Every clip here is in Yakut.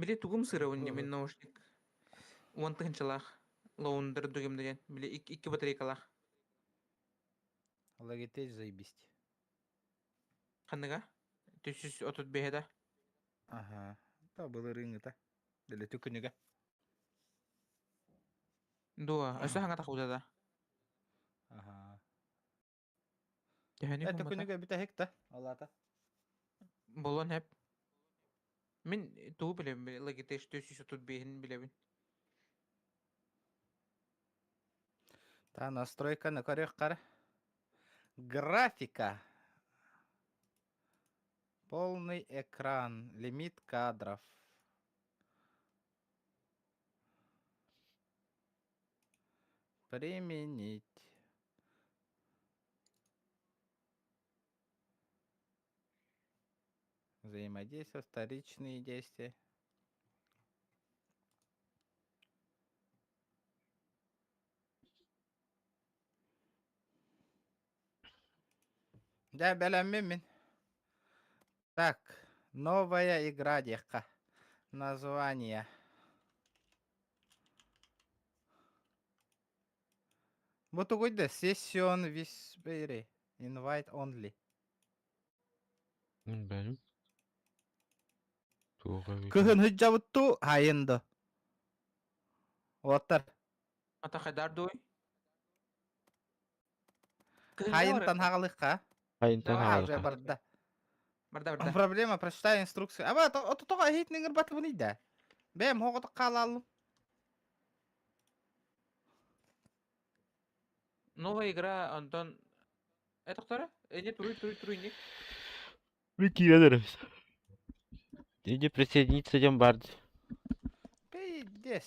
Били тугум сырабын мин наушник уон тыһыынчалаах лоундер дугим диэн били икки батарейкалаах. Logitech заебись. Ханныга? 335 да? Ага. Та былырыыҥҥыта. Дэлэти күнүгэ. Дуо, өссө хаҥа тахуда да? Аха. Төһөнү Это хоммута? күнүгэ бүтэһик да, ол аата. Болон хэп. Мин тугу билэбин, Logitech 335-ин билэбин. Та настройканы көрүөххэ. Графика. Полный экран. Лимит кадров. Применить. Взаимодействие, вторичные действия. Дьэ, бэлэммин мин. Так, новая игра диэххэ. Название. Бу тугуй да? Session Whispery. Invite only. Билбэтим. Туох эбит. Кыһын сылдьабыт дуу, айын дуу? Уоттар. Ата хайдар дуй? Хайынтан хаҕалыхха. Хайынтан Давай, А, уже хаалыха. барда. Барда барда. Проблема, прочитай инструкцию. Аба, тоҕо иһит ниҥырбатыбын да. Бэйэм хоҕотук хаалааллым. Новая игра, Антон. Это кто? Не туруй, туруй, туруй, не. Мин киирэн эрэбит. Иди присоединиться диэн баар дии. Пиздец.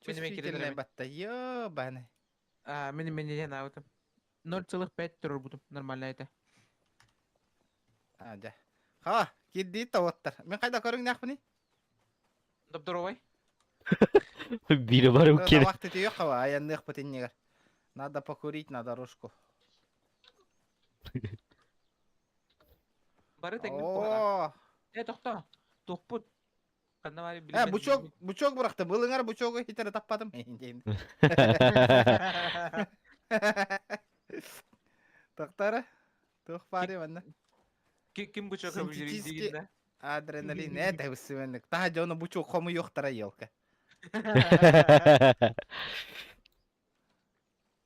Мин эмиэ киирэн Чувствительная эрэбин. батта. Ёбаный. А, мин мин диэн аабытым. 0,5 турбутум. Нормально это. А, дьэ. Ха, кирдии тоҕуттар. Мин хайда көрүҥнээхпиний? Добдоровай. Биирэ барым киирэн. Табах тутуйуох хаба, айанныахпыт иннигэр. Надо покурить на дорожку. Бары тэҥник буолар. Оо. Э, тохто. Туохпут. Ханна баары Э, билбэт бучок, билбит. бучок бырахты. Былыҥар бучогу хитере таппатым. Диэн. Тохтара. Туох баары манна? Ким бучок өбүлүрүй Синтетический диигин да? адреналин. Э, тэбиссимэнник. Таһа дьону бучок хомуйуохтара елка.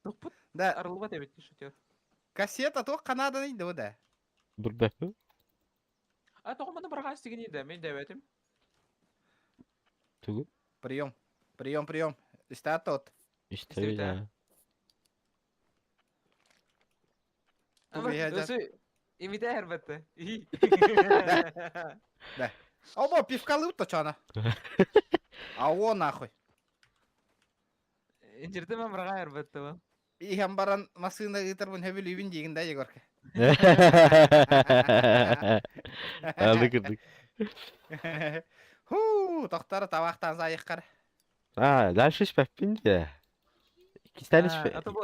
Туохпут Да, арыллыбат эбит шатер. кассета туох Канаданы да да. Билбэппин. А тоҕо маны быраҕаас тигиний да мен дэбэтим. Тугу? Прием. Прием, прием. Истаат тот. Истэбит аа. Өсө имитэ эрбэтте. Да. Оба пивкалыут то чана. А о нахуй. Инжирде мен быраҕа эрбэтте бу. Иһэн баран массыына ыытарбын сөбүлүүбүн диигин да Егорка. Алы кырдык. Хуу, тохтор табахтан сайыххар. А, дальше испэппин дии. Иккистээн испэ... А то бу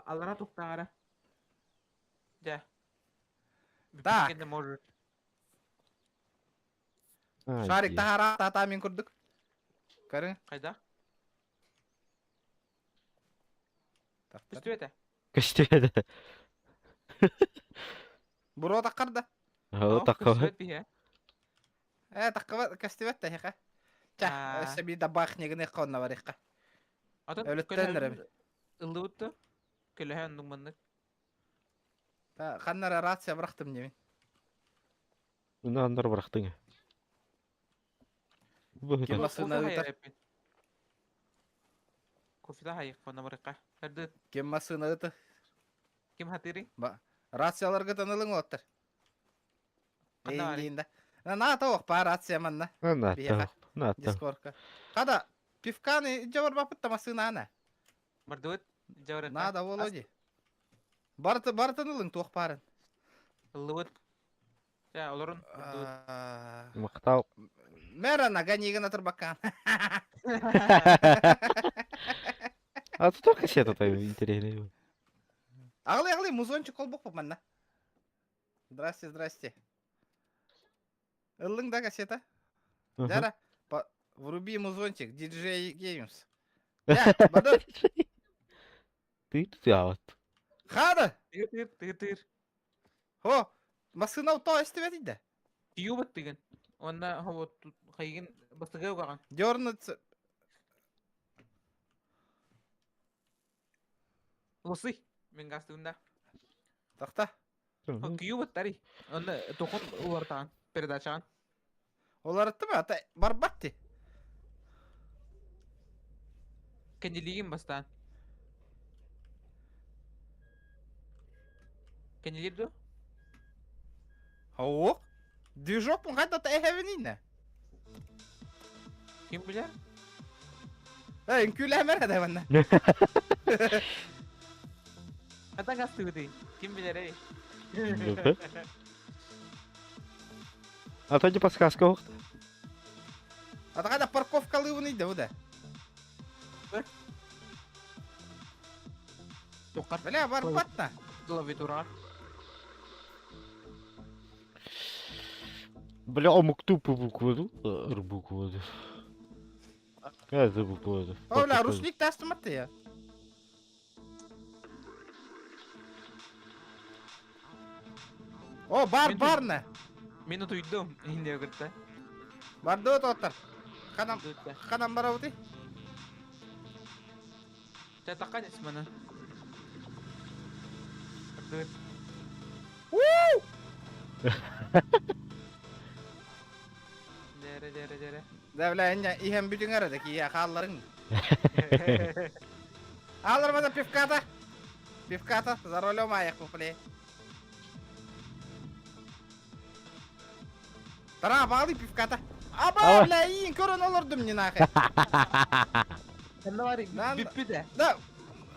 аллара тухтаара. Дьэ. Так. Бүппүт может. Шарик таһара тата мин курдук. Көрүҥ. Хайда? Көстүбэтэ. Көстүбэтэ. Буруо таххар да. Ол таххар. Көстүбэт биһэ. Э, таххыбат көстүбэт да эһиэхэ. Ча, өссө биир дабаах ньыгыныахха онно барыахха. Өлүттэн эрэбин. Ыллыбыт да? Көлөһө оннук маннык. Ханна эрэ рация бырахтым диэмин. Уна андар бырахтыҥ. Ким массыына ыытар? Кофеда хайык онно барыкка. Эрдэ Ким массыына ыытар? Ким хатырый? Рацияларга танылың уоттар. Эйин да. Наата ох па рация манна. Наата. Наата. Дискорка. Хада пивканы жабар бапыт та массыына ана. Бардыбыт. Жабар. Надо Володи. Барты бартын ылың туох баарын. Ыллыбыт. Чэ, олорун. Махтал. Мэра нагонигын атырбаккан. А тут только кассета то интересный. Аҕылый, аҕылый, музончик холбук манна. Здрасте, здрасте. Ыллыҥ да кассета? Дара, вруби музончик, диджей Геймс. Я, бадар. Ты тыаабат. Хада! Тыыр тыыр тыыр тыыр. Хо, массыына утоо эстибэт идэ. Тиюбат тыгын. Онна хобот хайгын бастыга угаҕан. Дернуться. Лосы. Мен гастыгында. Тахта. Күйү баттари. Онна тохун улартаан передачаан. Уларытты ма? Ата барбат ти. Кэннилиигин бастаан. Кэннилиир дуо? Оок. Движок хайда эһэбин инне. Ким билэр? Э, үҥкүүлээмэр эдэ манна. Хата гастыбытый. Ким билэр эй? А то не подсказка охт. А да парковкалыыбын ыйда бу да. Тоққар. Бля, барбат Клавиатура. Бля, омуктуу букваду, р букваду. Какая букваду? О, бля, ручник тастыматты я. О, бар, барна. Мен утуйдум. Инде кытта. Барды тоттар. Ханам, ханам барабыты. Чатакан исмана. Уу! Дәрі, дәрі, дәрі. Да, бля, инне иһэн бүтүн эрэ кия хаалларыҥ. Аалармада пивката. Пивката, за рулем аяқ бля. Тара, баалы пивката. Аба, бля, иин көрөн олордум не нахер. Ханна бар, бүппү да. Да.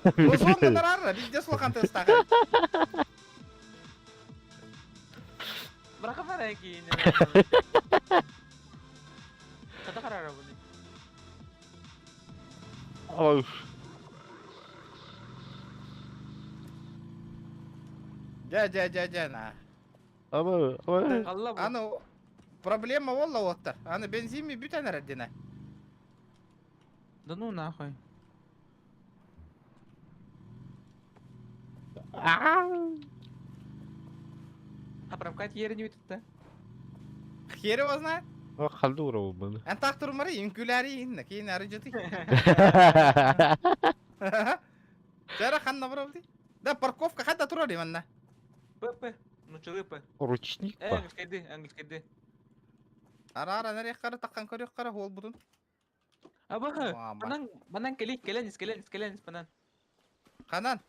Озон нарарра, везде слухан тестаха. Брака фара кийин. Ката карара буну. Ой. Дя, дя, дя, дя, на. Аба, аба. Алла бу. Аны проблема болла оттар. Аны бензин ми бүтән әрәддине. Да ну нахуй. А прокат ерин бүтүттэ. Хер его знает. Халдура буну. Эн так турмары үҥкүүлээри иһиннэ, киин арыдьыты. Жара ханна барабыты. Да парковка хатта турар манна. П, ну чылы П. Ручник Э, па. английскайды, английскайды. Арара нэрэх кара таккан көрүөх кара хуол бутун. Аба, манан, манан кели, келенис, келенис, келенис, манан. Ханан.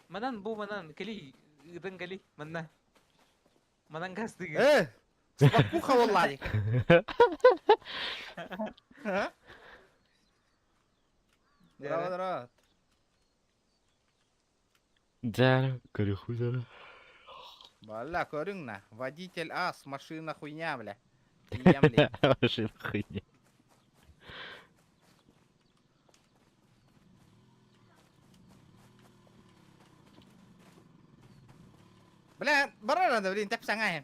Манан бу манан, кели, ыдын кели, манна. Манан гастыгы. Э, спокуха болладик. Здорово, здорово. Да, көрүхү да. Бля, көрүҥ на. Водитель ас, машина хуйня, бля. Тиемли. Машина хуйня. Бля, барар да, блин, тэп саҥа.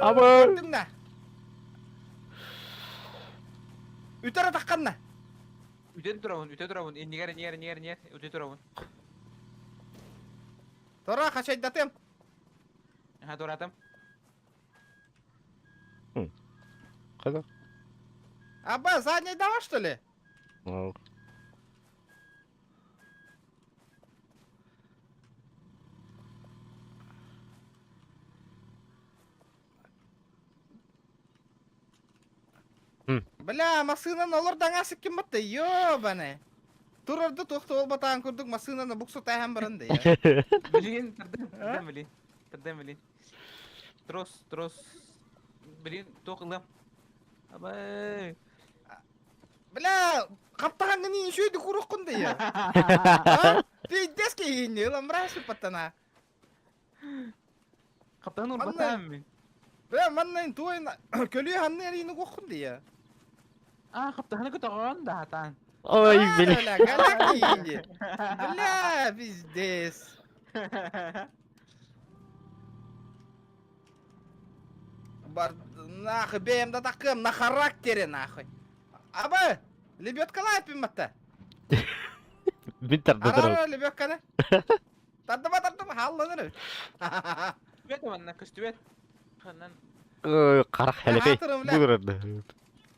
Аба. Көрдүҥ на. Үтәрэ тахханна. Үтен турабын, үтен турабын. Иннигер, иннигер, иннигер, иннигер. Үтен турабын. Тора хачайдатым. Аха, туратым. Када? Аба, задний дава, что ли? Бля, массыынан олордаҥа сиккин батта, ёбаный. Турарды туохта ол батаан курдук массыынаны буксу тайхан баран да. Блин, тырдым, тырдым, блин. Тырдым, блин. Трос, трос. Блин, туох ылам. Абай. Бля, хаптаҕаҥҥын үчүөйдүк куруккун да я. Пиздец киһини ыламрасы паттана. Хаптаҕын урбатаам мин. Бля, манна туойн көлүө ханны эрийини куоххун да я. А, хаптаҕыны көтөҕөн да хатаан. Ой, блин. Бля, галяк киһини. Бля, пиздец. Бар, нахуй, бэйэм да такым, на характере, нахуй. Аба, лебедкалаах пимматта. Мин тардатарым. Арара лебедканы. Тардыма, тардыма, хаалланыр. Көстүбэт манна, көстүбэт. Ханан. Харах хэлэпэй. Бу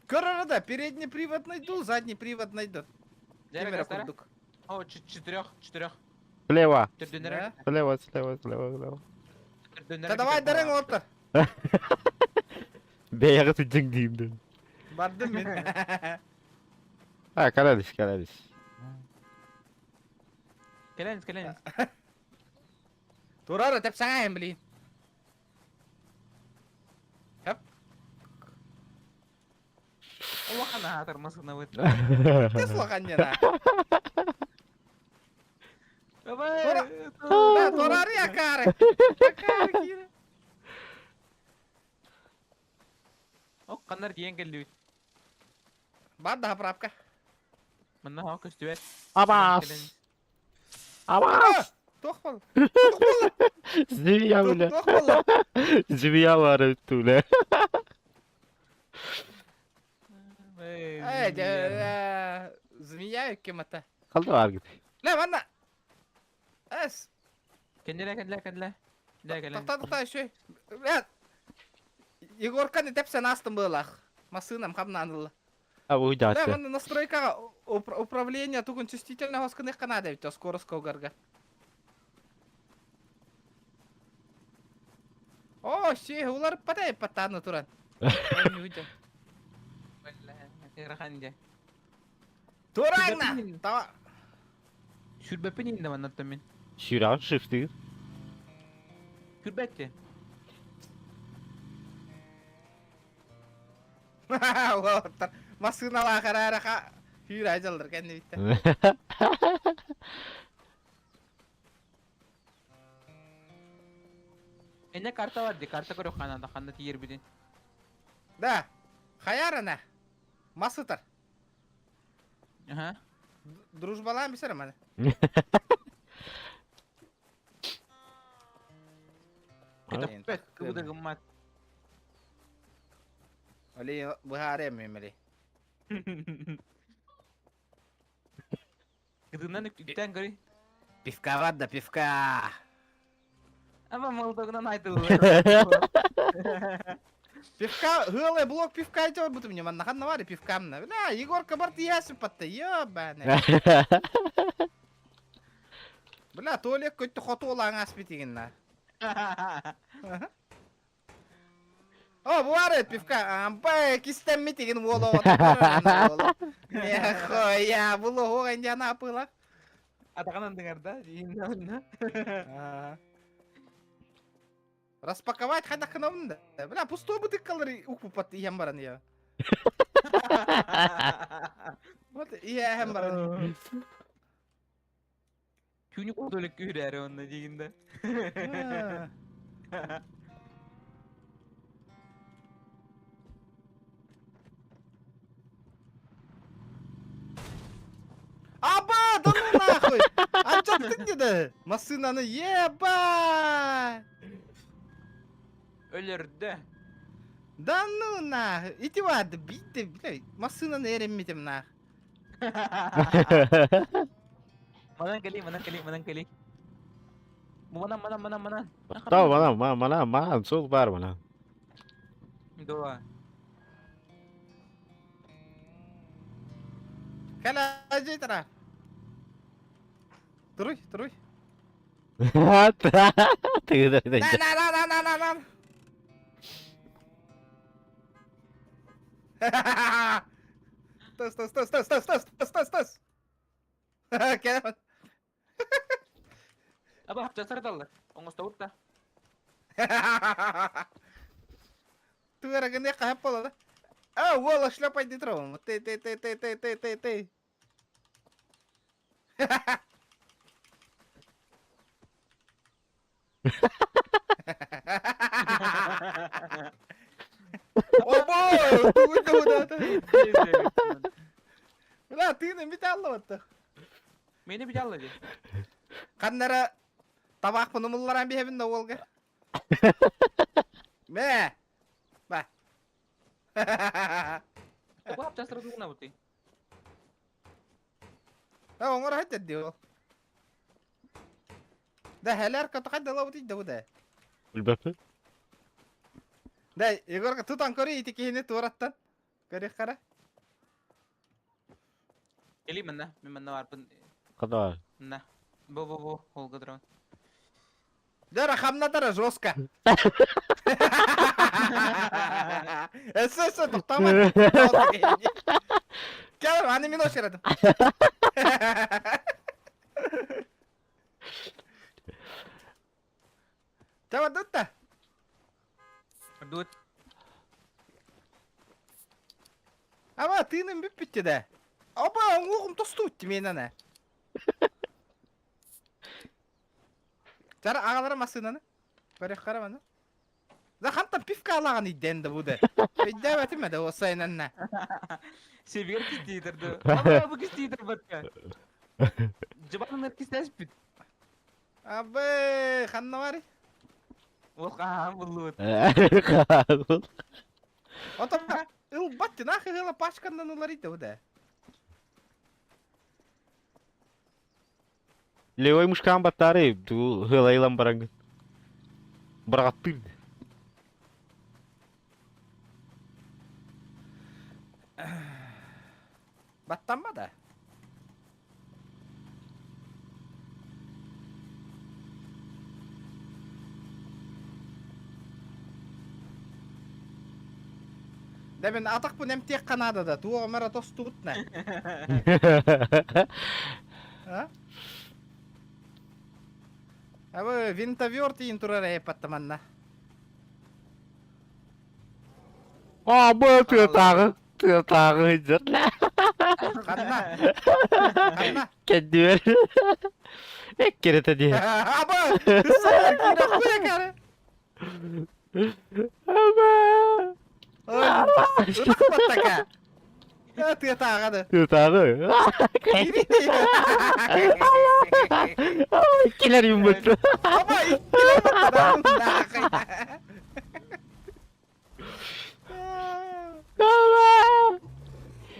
Көрөр да, передний привод найду, задний привод найду. Кемера курдук. О, четырех, четырех. Слева. Слева, слева, слева, слева. Да давай дарың отыр. Бэйэҕэ сылдьыҥ диим дын. Бардым мин. А, кэлэбис, кэлэбис. Кэлэнис, кэлэнис. Турар тэпсэҥэйин блин. Хэп. Улахан аатар масынабыт. Тес улахан дьана. Давай. Турары акары. Акары киирэ. Ок, ханнар тиийэн кэллибит. Бар да заправка. Манна хаҕа көстүбэт. Абаас! Абаас! Туох бол? Змея бля. Туох болла? Змея баар эбит бля. Э, дьэ, змея ким это? Халда баар гит. Ле, манна. Эс. Кэннилэ, кэннилэ, кэннилэ. Дэ кэлэн. Тохтоо, тохтоо, еще. Бля. Егорканы тэпсэн астым быылаах. Массыынам хамнаан ылла. А бу Да, дьаатта. манна настройкаҕа управление тугун чувствительно хоскыныхха наада эбит скорость угарга. О, си, уларыппата эппаттааны туран. Ыарахан дьэ. Тураҥна! Тава. Сүүрбэппин иһиннэ маннаттан мин. Сүүрэҕин шифтыыр. Сүүрбэт ти. Уолаттар массыыналаах эрээри хүүрэ дьаллар кэннибиттэ. Эне карта бар ди, карта көрөх ханна ханна тиийэрбитин. Да, хайарана. Мас сытар. Аха. Дружбалаан бисер маны. Көтөхпөт, кыбыда гыммат. Оли быһаарыам мемели. Кытынан үктэн көрүй. Пивка бар да пивка. Ама молотогунан айтыллар. Пивка, ыалай блок пивка айтып бутум не манна ханна бар пивкамна. Бля, Егорка бар тиэсин патта, ёбаный. Бля, туалет көттү хотуолаан аспит игинна. О, бу пивка. Ампа кистэммит игин уола Нехуя, булу хоҕан жана апыла. Атаҕын андыгар да, диин Распаковать хайдаххына да. Бля, пустой бутылкалары укпупат иһэн баран я. Вот иһэн баран. Түүнүк отолик күүрээри онно диигин да. Аба, да ну нахуй! Алдьаттыҥ деді. Массыынаны ебать! Өлөрдө. Да ну нахуй! Ити баарды биитте, бля, массыынаны эрэммитим нах. Манан кэлий, манан кэлий, манан кэлий. Манан, манан, манан, манан. Тоо манан, манан, манан, суол баар манан. Дуо. Кэлэ дьийтара. Туруй, туруй. Тыгыдар На, на, на, на, на, на, на. Тыс, тыс, тыс, тыс, тыс, тыс, тыс, тыс, тыс. Кэлэ. Аба хапчасар даллар. Оҥостобут да. Тугара гыны хаһап болада. А, уола шлепай дитро. Ты, ты, ты, ты, ты, ты, ты, ты. О, бой! Тугу тугу Бля, тыына бит аллабатта. Мени бит алла ди. Ханнара табаахпын умулларан биһэбин да уолга. Мэ! Ба. Бу аптастара тугуна бутый? Э, оҥор хайтар дии ол. Да хэлэр катахай дала бутый да бу да. Билбэппин. Да, Егорка тутан көрүй ити киһини туораттан. Көрүөх хара. Кели манна, мен манна барбын. Хада. На. Бу бу бу, холга дрон. Дара хамнатара жестко. Эссе эссе тоқтама. Кел, аны мен ошырадым. Чаба дутта. Дут. Ама тыыным бүппүттү да. Оба, оҥуоҕум тостубут мен ана. Чара аҕалара массыынаны. Көрөх маны. Да хантан пивка алаҕын идден да бу да. Өйдөөбөтүм да осайнанна. Себигер кистиитер да. Аба бу кистиитер батка. Жыбанын кистеспит. Абы, ханна барый? Ол хаан буллубут. Хаан. Отон ылбат нахы ыла пачкандан ылар иде бу да. Левой мушкаан баттаары ту хылайлан барангын. Барагаттыр. Баттанма да. Да мен атах бу немтиэх Канада да туох мара тостубут на. А? Абы винтоверт иин турар эпаттаманна. А, бу тыатааҕы тыатааҕы ыдьат. Ханна? Ханна? Кэддибэр. Эккирэтэ дии. Абы! Саар киирэ хуя кары. Аба. Ынах баттака. Тыатааҕы да. Тыатааҕы. Килер юмбут. Аба, иккилер баттадан.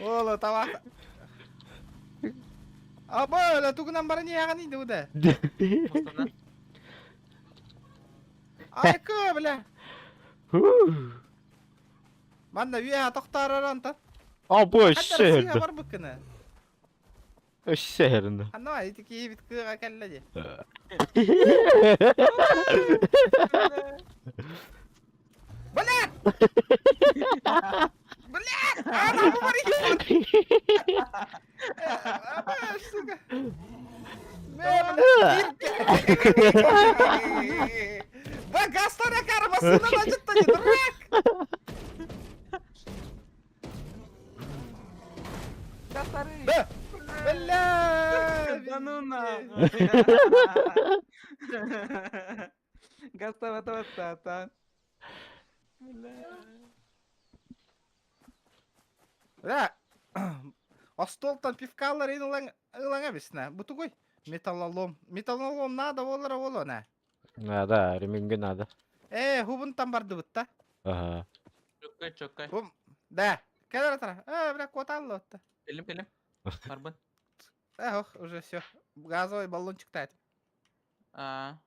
Ола таба. Аба, ла тугунан баран яғын иди уда. Айкы, бля. Манна үйе тохтарар антан. А бу Хаттар өссө сыа бар быккыны. Өссө херинде. Анна, ити киһи бит кыыга кэллэ ди. Бля! Бля! Ана бу бар икки. Аба, сука. Бля, бля. Ба, гастара кармасына бажытта не дурак. Да. Бля! Да ну нахуй. Гастава Бля. Бля. Остолтан пивкалар ылаң ылаңа бисна. Бу тугуй. Металлолом. Металлолом надо болар боло на. Надо, реминге надо. Э, хубунтан барды бутта. Ага. Чоккай, чоккай. Бум. Да. Кэлэр тара. Э, бля, коталлы отта. Келим, келим. Барбын. Э, ох, уже все. Газовый баллончик тает. А.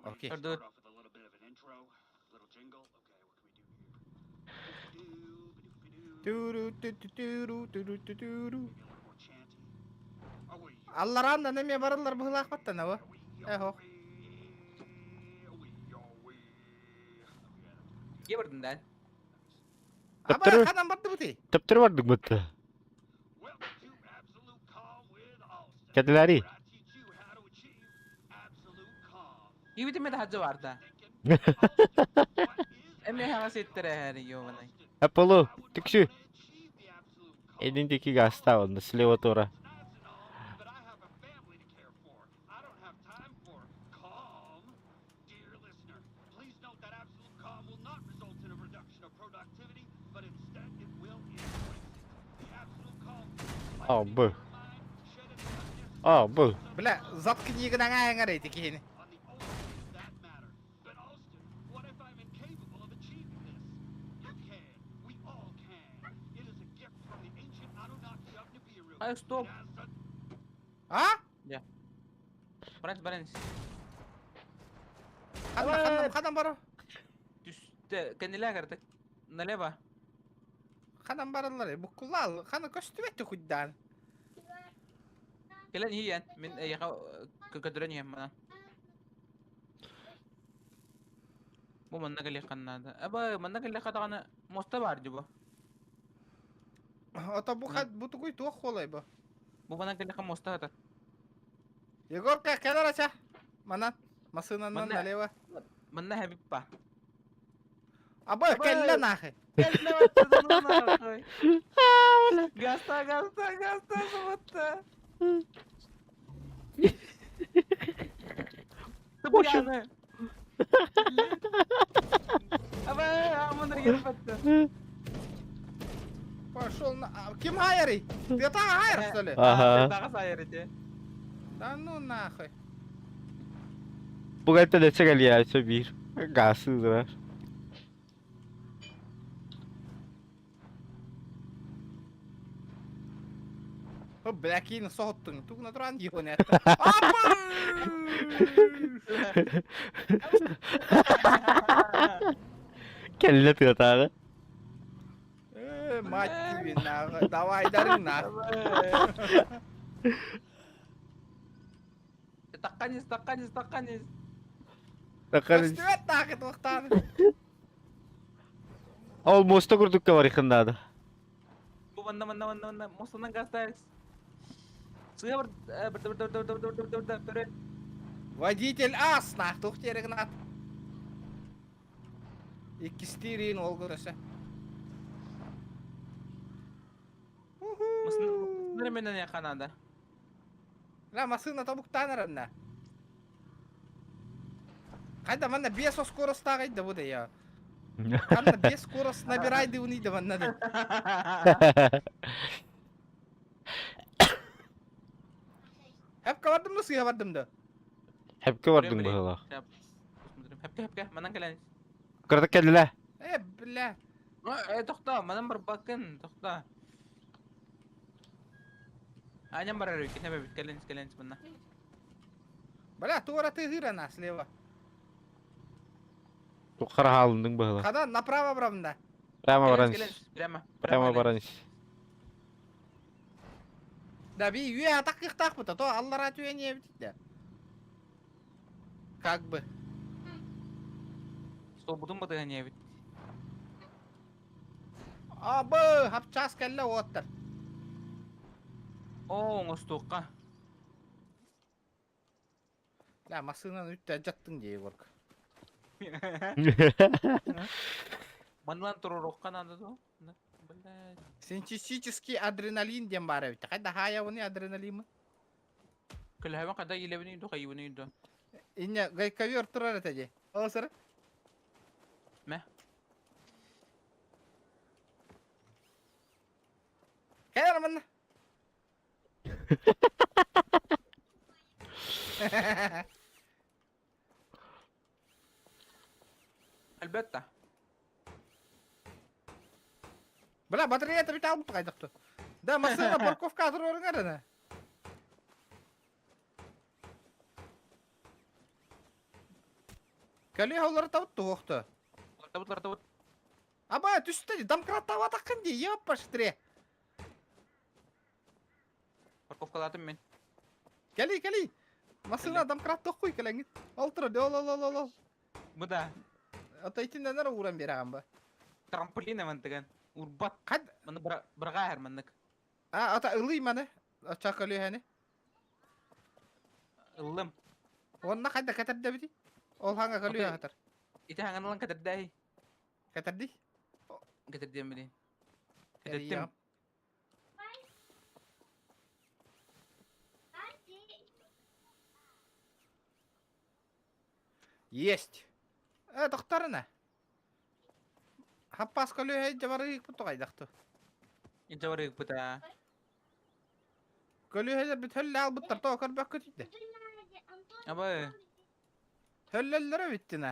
Окей. Ордут. Туру ту ту туру туру ту туру. Алларан да неме баралар быһылаах баттана бу. Э, ох. Ге бардын да. Аба, Таптыры. ханан барды бути. Таптыр бардык бутта. Кәдиләри. Ибити ме хаджа барда. Эме хава сеттере хәри йованай. Аполло, түксү. Элиндеки гаста онда слева тура. А, б. А, был. Бля, заткни гына эти киһини. Ай, стоп. А? Баран, баран. Ханна, ханна, ханна бар? Түстэ, кэннилээх эрдэ. Налево. Ханан бараллар, буккулаал, хана көстүбэт хуйдаан. Кэлэн иһийэн, мин эйиэхэ көдөрөн иһэм мана. Бу манна кэлиэххэ наада. Аба, манна кэллэххэ даҕаны муоста баар дии бу. Ото бу хат бу тугуй туох хуолай бу? Бу манна кэллэххэ муоста хатар. Егорка, кэлэр ача. Манан, массыынанан налево. Манна хэбиппа. Аба, кэллэ нахуй. Кэллэ нахуй. Гаста, гаста, гаста, субутта. Бу яны. Аба, амын регер Пошел на... Ким хайарый? Ты это хайар, что ли? Ага. Тагы хайар эти. Да ну нахуй. Бу кэлтэн өссө кэлиэ, өссө биир. Гаасыылар. Бля, киин соһуттуҥ. Тугуна туран диэхун этэ. Апа! Кэллэ тыатааҕы. Э, мать тебе нахуй. Давай, дары нахуй. Таққанис, таққанис, таққанис. Таққанис. Көстүбэт таахы туохтаан. Ол муоста курдукка барыхын наада. Бу манна манна манна манна муостанан газтайс. Сыа бір бір бір бір бір бір бір бір бір Водитель ас нах тух терегнат. Иккистиирин ол көрөсө. Массыына менен яқанада. Ла массыына тобуктаан эрэннэ. Хайда манна бес скоростааҕый да бу да я. Ханна бес скорость набирай дыуный да манна да. Хәпкә бардым да сыйга бардым да. Хәпкә бардың быһылаах. Хәпкә, хәпкә, манан кэлэн. Кырдык кэллилэ. Э, бля. Э, тохто, манан барбаккын, тохто. Аня барар үк, нәбә бит, кэлэн, кэлэн манна. Бля, туора тыгырана слева. Туххара хаалындың быһылаах. Хадан направо бравында. Прямо баран Прямо. Прямо баран Да би үйе атак кыхтаах быта, то аллара түйене бит да. Как бы. Столбутун батыган бит. Абы, хапчас кэллэ уоттар. О, оңостуққа. Да, массыынан үттэ жаттың дии Егорка. Манлан туруруққа надо до. Блядь. Синтетический адреналин диэн баар эбит. Хайда хаайабыный адреналимы? Көлөһөбөн када илебини иду хайыбыны иду. Инне гайковер турар этэ дии. Ол сыр. Мэ. Кэлэр манна. Әлбәттә. Бля, батареята бит алып кайдыктı. Да, машина парковка турар эрэ. Кали олар табыт туохту. Табыт, табыт. Аба, түстэ домкрат табатаккын дии, ёппаштыре. Парковкалатым мен. Кали, кали. Машина домкрат тохкуй кэлэҥит. Ол турар, ол ол ол ол. Бу да. Ата итиннен ара ууран биэрэҕин ба. Трамплин эмантыган. Урбат. Хад Маны бырға әр маннык. А, ата ылый маны. Ача көлүһэни. Ыллым. Онна хайда кэтэрдэбити? Ол хаҥа көлүһэ хатар. Ити хаҥаналан кэтэрдээһи. Кэтэрди? Кэтэрдиэм билин. Кэтэрдим. Есть. Э, тохторына. Хаппас көлүһэ дьабарыык путугайдахту. Дьабарыык пута. Көлүөһэлэрбит хөллө албыттар тоҕо көрбөккүт итэ. Абы. Хөллөллөрө бүттүнэ.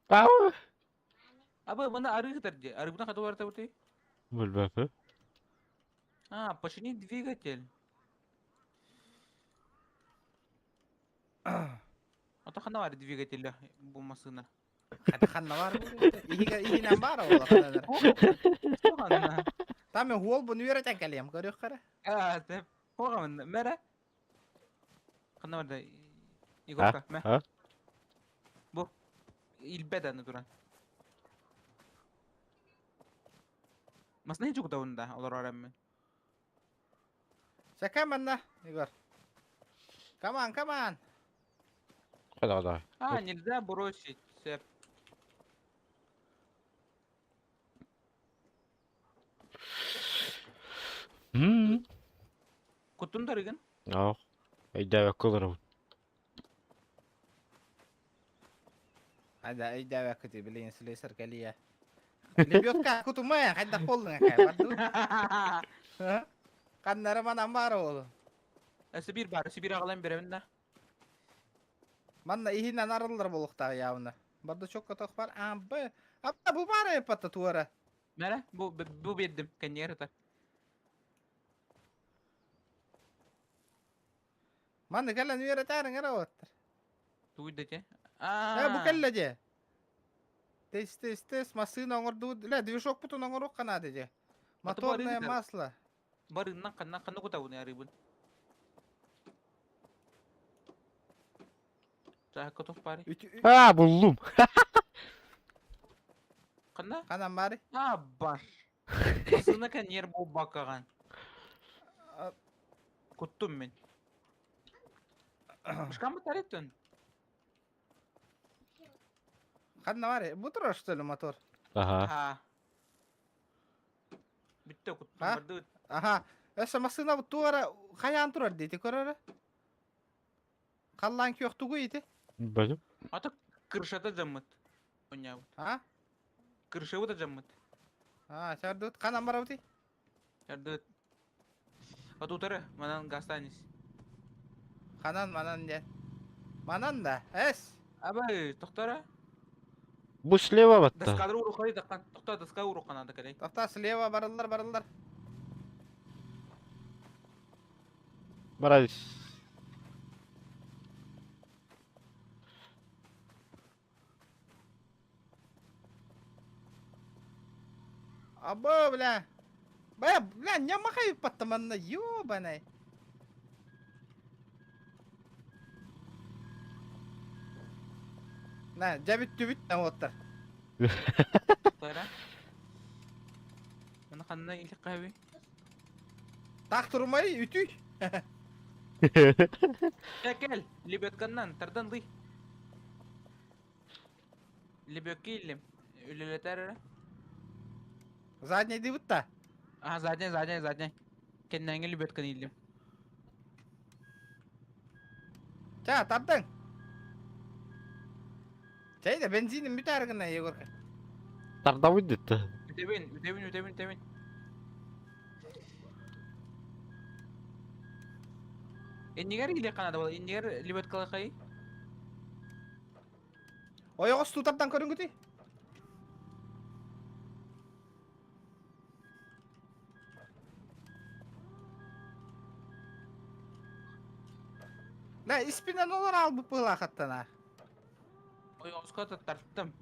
Ау! Абы мына арыы сытар дии. Арыыбына хата барта бутый? Билбэппин. А, почини двигатель. Ото ханна бар двигателя бу массыына? Хата ханна бар Иһигэ иһинэн баар ол ханна. Ханна. Там мен хуол буну үөрэтэн кэлиэм көрүөххэ. Аа, тэп. Хоҕамын мэрэ. Ханна барда? Егорка, мэ. А? Бу. Илбэт аны туран. Масна чугутабын да олорор эммин. Сэкэ манна, Егор. Come on, come on. Хада хада. А, нельзя бросить. Сэп. М. Куттун дарыгын? Ах. Өйдөөбөккө олоробун. Хайда өйдөөбөккүтүй билигин слесарь кэлиэ. Лебедка кутумай, хайдах буоллуҥ акай бардыбыт. Ханнара манан баар ол. Сибир бар, Сибир аҕалан беребин да. Манна иһинэн арыллар буолуохтаах явно. Бардачок тох бар. А, б. А бу баар эппатта туора. Мэрэ, бу бу биэрдим, кэннигэр ытар. Манна кэлэн үөрэтээриҥ эрэ оттар. Тугуй да те? Э, бу кэллэ дьэ. Тес, тес, тес, массыына оҥордубут. Лэ, движокпутун оҥоруохха наада дьэ. Моторное масло. Барыыннан ханна ханна кутабын арыыбын. Чаһыкка туох баарый? Аа, буллум. Ханна? Ханан баарый? Аа, бар. Массыына кэнниэр буолбаккаҕын. Куттум мин. Бышкам бытарыттын. Ханна баарый? Бу турар что ли мотор? Аха. Аха. Бүттэ куттум А? бардыбыт. Аха. Өссө массыына туора хайаан турар диэти көрөрө. Халлаан күөх тугуй ити? Бадым. Ата крышата дьаммыт. Онньаабыт. А? Крышабыт дьаммыт. А, чардыбыт. Ханан барабытый? Чардыбыт. Отутары, манан гастанис. Ханан манан диэн. Манан да. Эс. Абай, тохтора. Бу слева батта. Доскалары урухай даккан. Тохто доска уруханада кэлэй. Тохта слева барыллар барыллар. Барабис. Аба, бля. Бля, бля, не махай паттаманна, ёбаный. На, дьэ бүттүбүт на уоттар. Тохтора. Маны ханна илик хаби? Так турумай, үтүй. Кэл, лебедканнан тардан лый. Лебедке иллим. Үлэлэтэр эрэ. Задний дыбыт та. Ага, задняй, задняй, задняй. Кэннээҥи лебедканы иллим. Ча, тардың. Чэй да бензинин бүтээр гына Егорка. Тардабыт дитте. Үтэбин, үтэбин, үтэбин, үтэбин. Иннигэр иле канада бол, иннигэр лебедкалахай. Ойоҕос тутардан көрүҥгүтүй? Да, испинен олор албыт быһылаахаттана. Ойоҕоско тартым.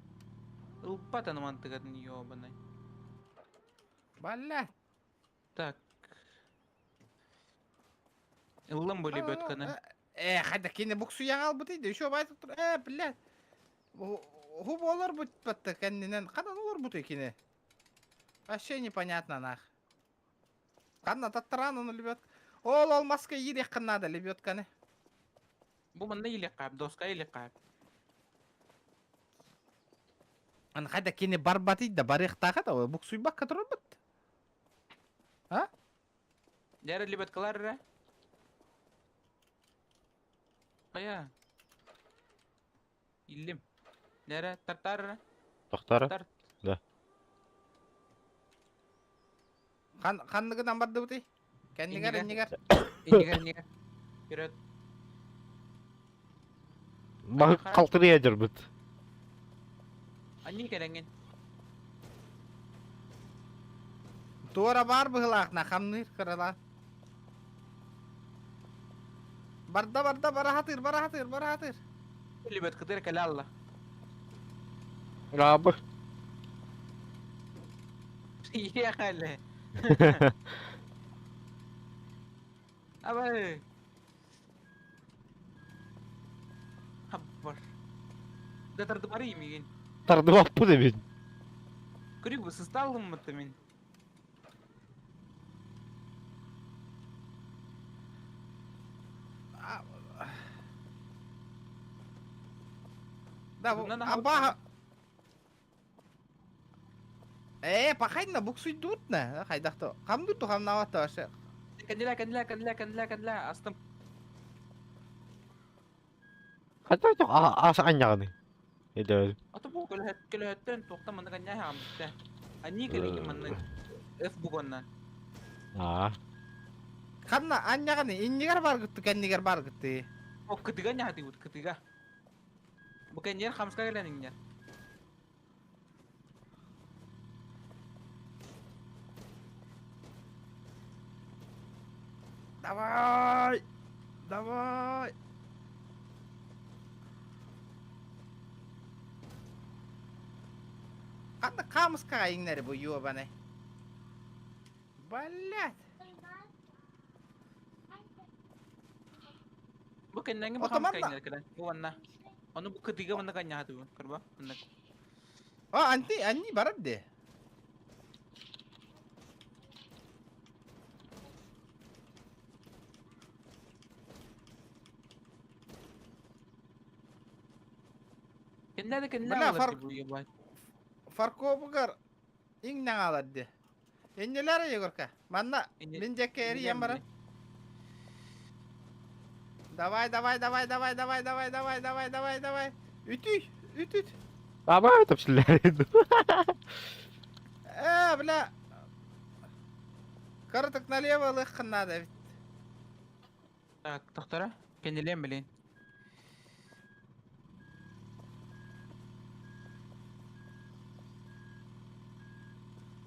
Ылбат аны мантыгатын ёбаный. Балла. Так. Ыллым бу лебедканы. Э, хайда кини буксуян албыт иди, еще байтып тур. Э, блядь. Ху болар бут батта кэннинен. Хадан олор бут кини? Вообще непонятно нах. Ханна таттаран оны лебедка. Ол ол маска ииреххин надо лебедканы. Бу манна иле каап, доска иле каап. Аны хайда кини барбат да барыахтааха да буксуйбакка турарбыт. Дәрі лебедкалар эрэ. Хайа. Иллим. Дәрі тартар эрэ. Тохтара. Тарт. Хан ханныгынан бардыбытый? Кэннигэр, Иннигэр. иннигэр. Иннигэр, иннигэр. Вперед. Баһык халтырыйа дьарбыт. Анньыы кэлэҥҥин. Туора баар быһылаахна хамныыр кыралаан. Барда барда бара хатыыр бара хатыыр бара хатыыр. Билбэт кытыр кэлэ алла. Раабы. Ехали. Абай. Хаббар. Да тардыбары мигин. Тардыбаппын эбит. Көрүк бу сысталыммыт мин. Да, аба. Ээ, пахайна буксуйдуутна. Хайдахто. Хамдуту хамнааватта вообще. Кэннилэ, кэннилэ, кэннилэ, кэннилэ, кэннилэ, астым. Хайдах ас анньаҕыный? Эдэр. Ата бу көлөһөт көлөһөттөн туохтан маннык анньаа хааммытта. Анньыы кэлиҥ маннык F бугоннан. Аа. Ханна анньаҕыный? Иннигэр баргытты, кэннигэр баргытты. О, кытыга анньаһатыыбыт, кытыга. Бу кэннигэр хамска кэлэн иҥнэр. Давай! Давай! Ханна хаамыскаҕа иҥнэри бу ёбаный? Блядь! Бу кэннэҥи бу Ото хамска манна иҥнэр кэлэн. Бу манна. Ону бу кытыга манна канньаһатыбын. Кырба. Маннык. А, анти, анни барар де. Кэннэ да кэннэ Бля, алар фар... бу ебать. Фаркобугар иҥнэҥ алар де. Иннилэр Егорка. Манна мин дьэккэ эрийэн баран. Давай, давай, давай, давай, давай, давай, давай, давай, давай, давай. Үтүй, үт, үт. Давай, тапсыллар. Э, бля. Короток налево лыххын надо ведь. Так, тохтора. Кэннилиэм билин.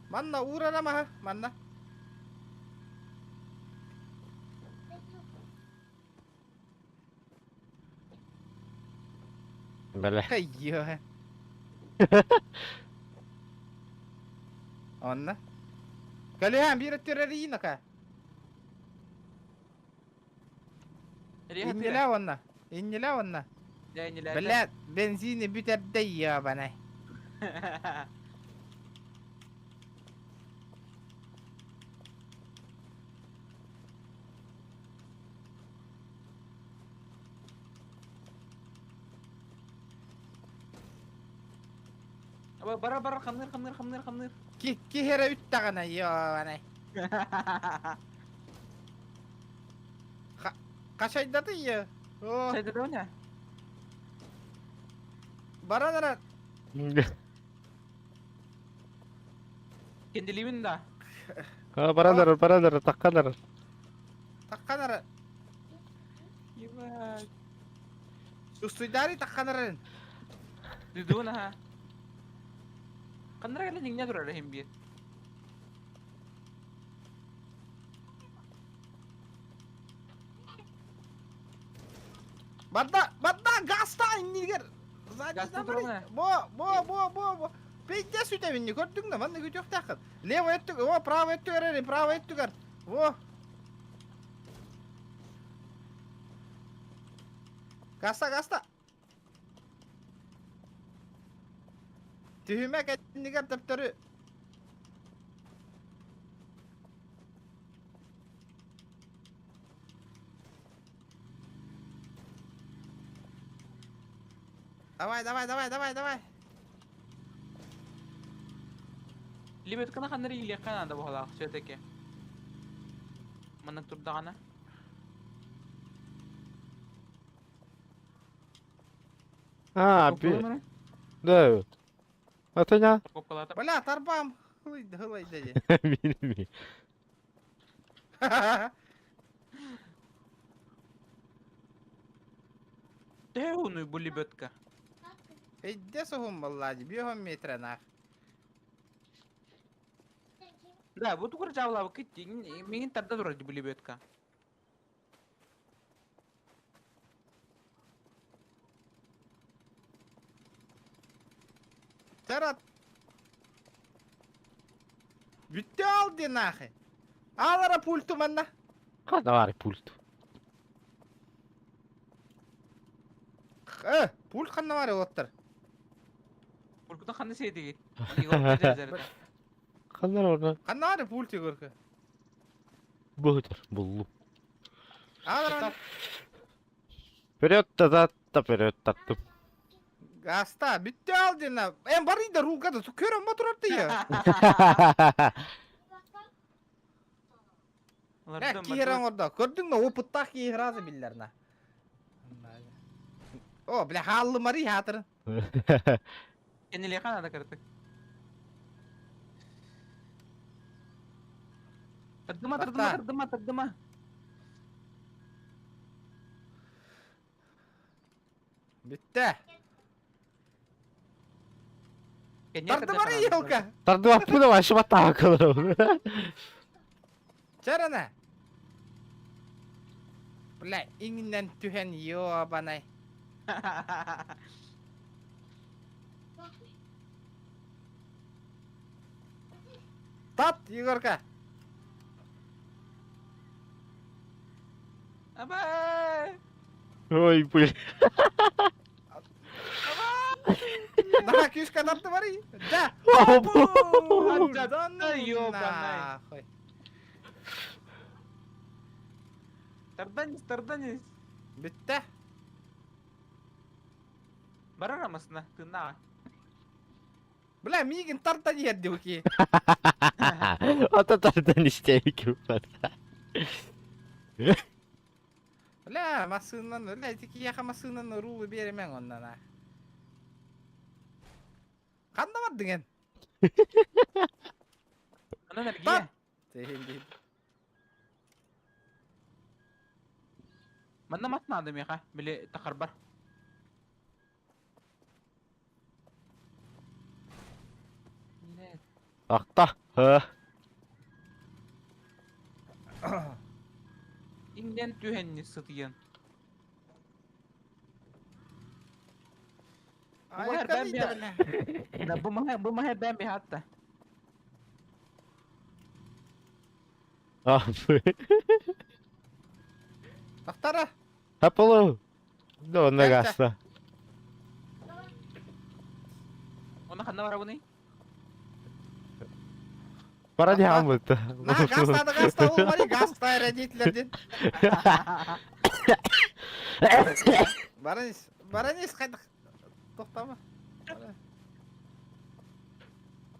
Манна уурара маһа, манна. Бэлэ. Хайё. Онно. Кэлиһэн биир өттүрэрийинака. Иннилэ уонна. Иннилэ уонна. Блядь, бензини бүтэрдэ ебаный. Бара бара хамныр хамныр хамныр хамныр. Ки киһи үттэҕинэ ебаный. Хашайдаты я. О. Шайдадоня. Баран эрэр. Кенделибин да. Баран эрэр, баран эрэр, таккан эрэр. Таккан эрэр. Ебать. Устуйдари таккан эрэрин. Дудун аха. Ханнара кэлэн иҥнэ турар иһин биир. Барда, барда, гаста иннигэр. Гаста турана. Бо, бо, бо, бо, бо. Пиздец үтэбинни көрдүҥ да, манна күтүөхтээххин. Левый өттүг, о, правый өттүгэр эрин, правый өттүгэр. Во. Гаста, гаста. Түһүмэ кэннигэр төптөрү. Давай, давай, давай, давай, давай. Лебедканы ханнары иилиэххэ наада буолаах все-таки. Маннык турдаҕына. А, би... Да. Атаня. Парковкалаата. Бля, тарбам. Хылый, хылый деді. Билми. Төһө уһунуй бу лебедка? Эйдэ соһун баллаа дии, биэһон метр анаах. Да, бу тугур жаалабыккыт миигин тарда турар бу лебедка. Тарат. Бүттэ ал диэн нахуй. Аалара пульту манна. Хана пульт. Э, пульт ханна баар уоттар? Пульту ханна сиэтигит? Ханна орна? Ханна баар пульт Егорка? Быһытар, буллум. Аалара Вперед назад, вперед таттым. Гаста, бүттэ ал диэн. Эн барый да рулга да көрөн мотурар я. Э, киһи оҥордо. Көрдүҥ да опыттаах киһи сразу биллэр на. О, бля, хааллымарый хаатырын. Кэннилиэхэ надо кырытык. Тардыма, тардыма, тардыма, тардыма. Бүттэ. Тардымарый елка. Тардыбаппын вообще батаакаларым. Чарана. Бля, иҥинэн түһэн ёбанай. Тат, Егорка. Абай! Ой, блин. На, кишка тартымарый. Да. Да ну нахуй. Тарданис, тарданис. Бүттэ. Барар амасына, тыыннааҕа. Бля, миигин тардан иһэр диэки. Ото тардан истээбиккин Бля, массыынан, бля, ити киһиэхэ массыынаны уруулу биэримэҥ оннан а. Ханна бардыҥ эн? Онон эргийэ. Тиһин Манна мас наада миэхэ, били тахарбар. Ахта. Иҥнэн түһэнни сытыйан. Бу маһа бу маһа бэм биһатта. Тахтара. Аполло. Да, он нагаста. Оны ханна барабыный? Пора не хаммыт. На, газ надо, газ ол газ родительдерден. Баранис, баранис қайда тоқтама.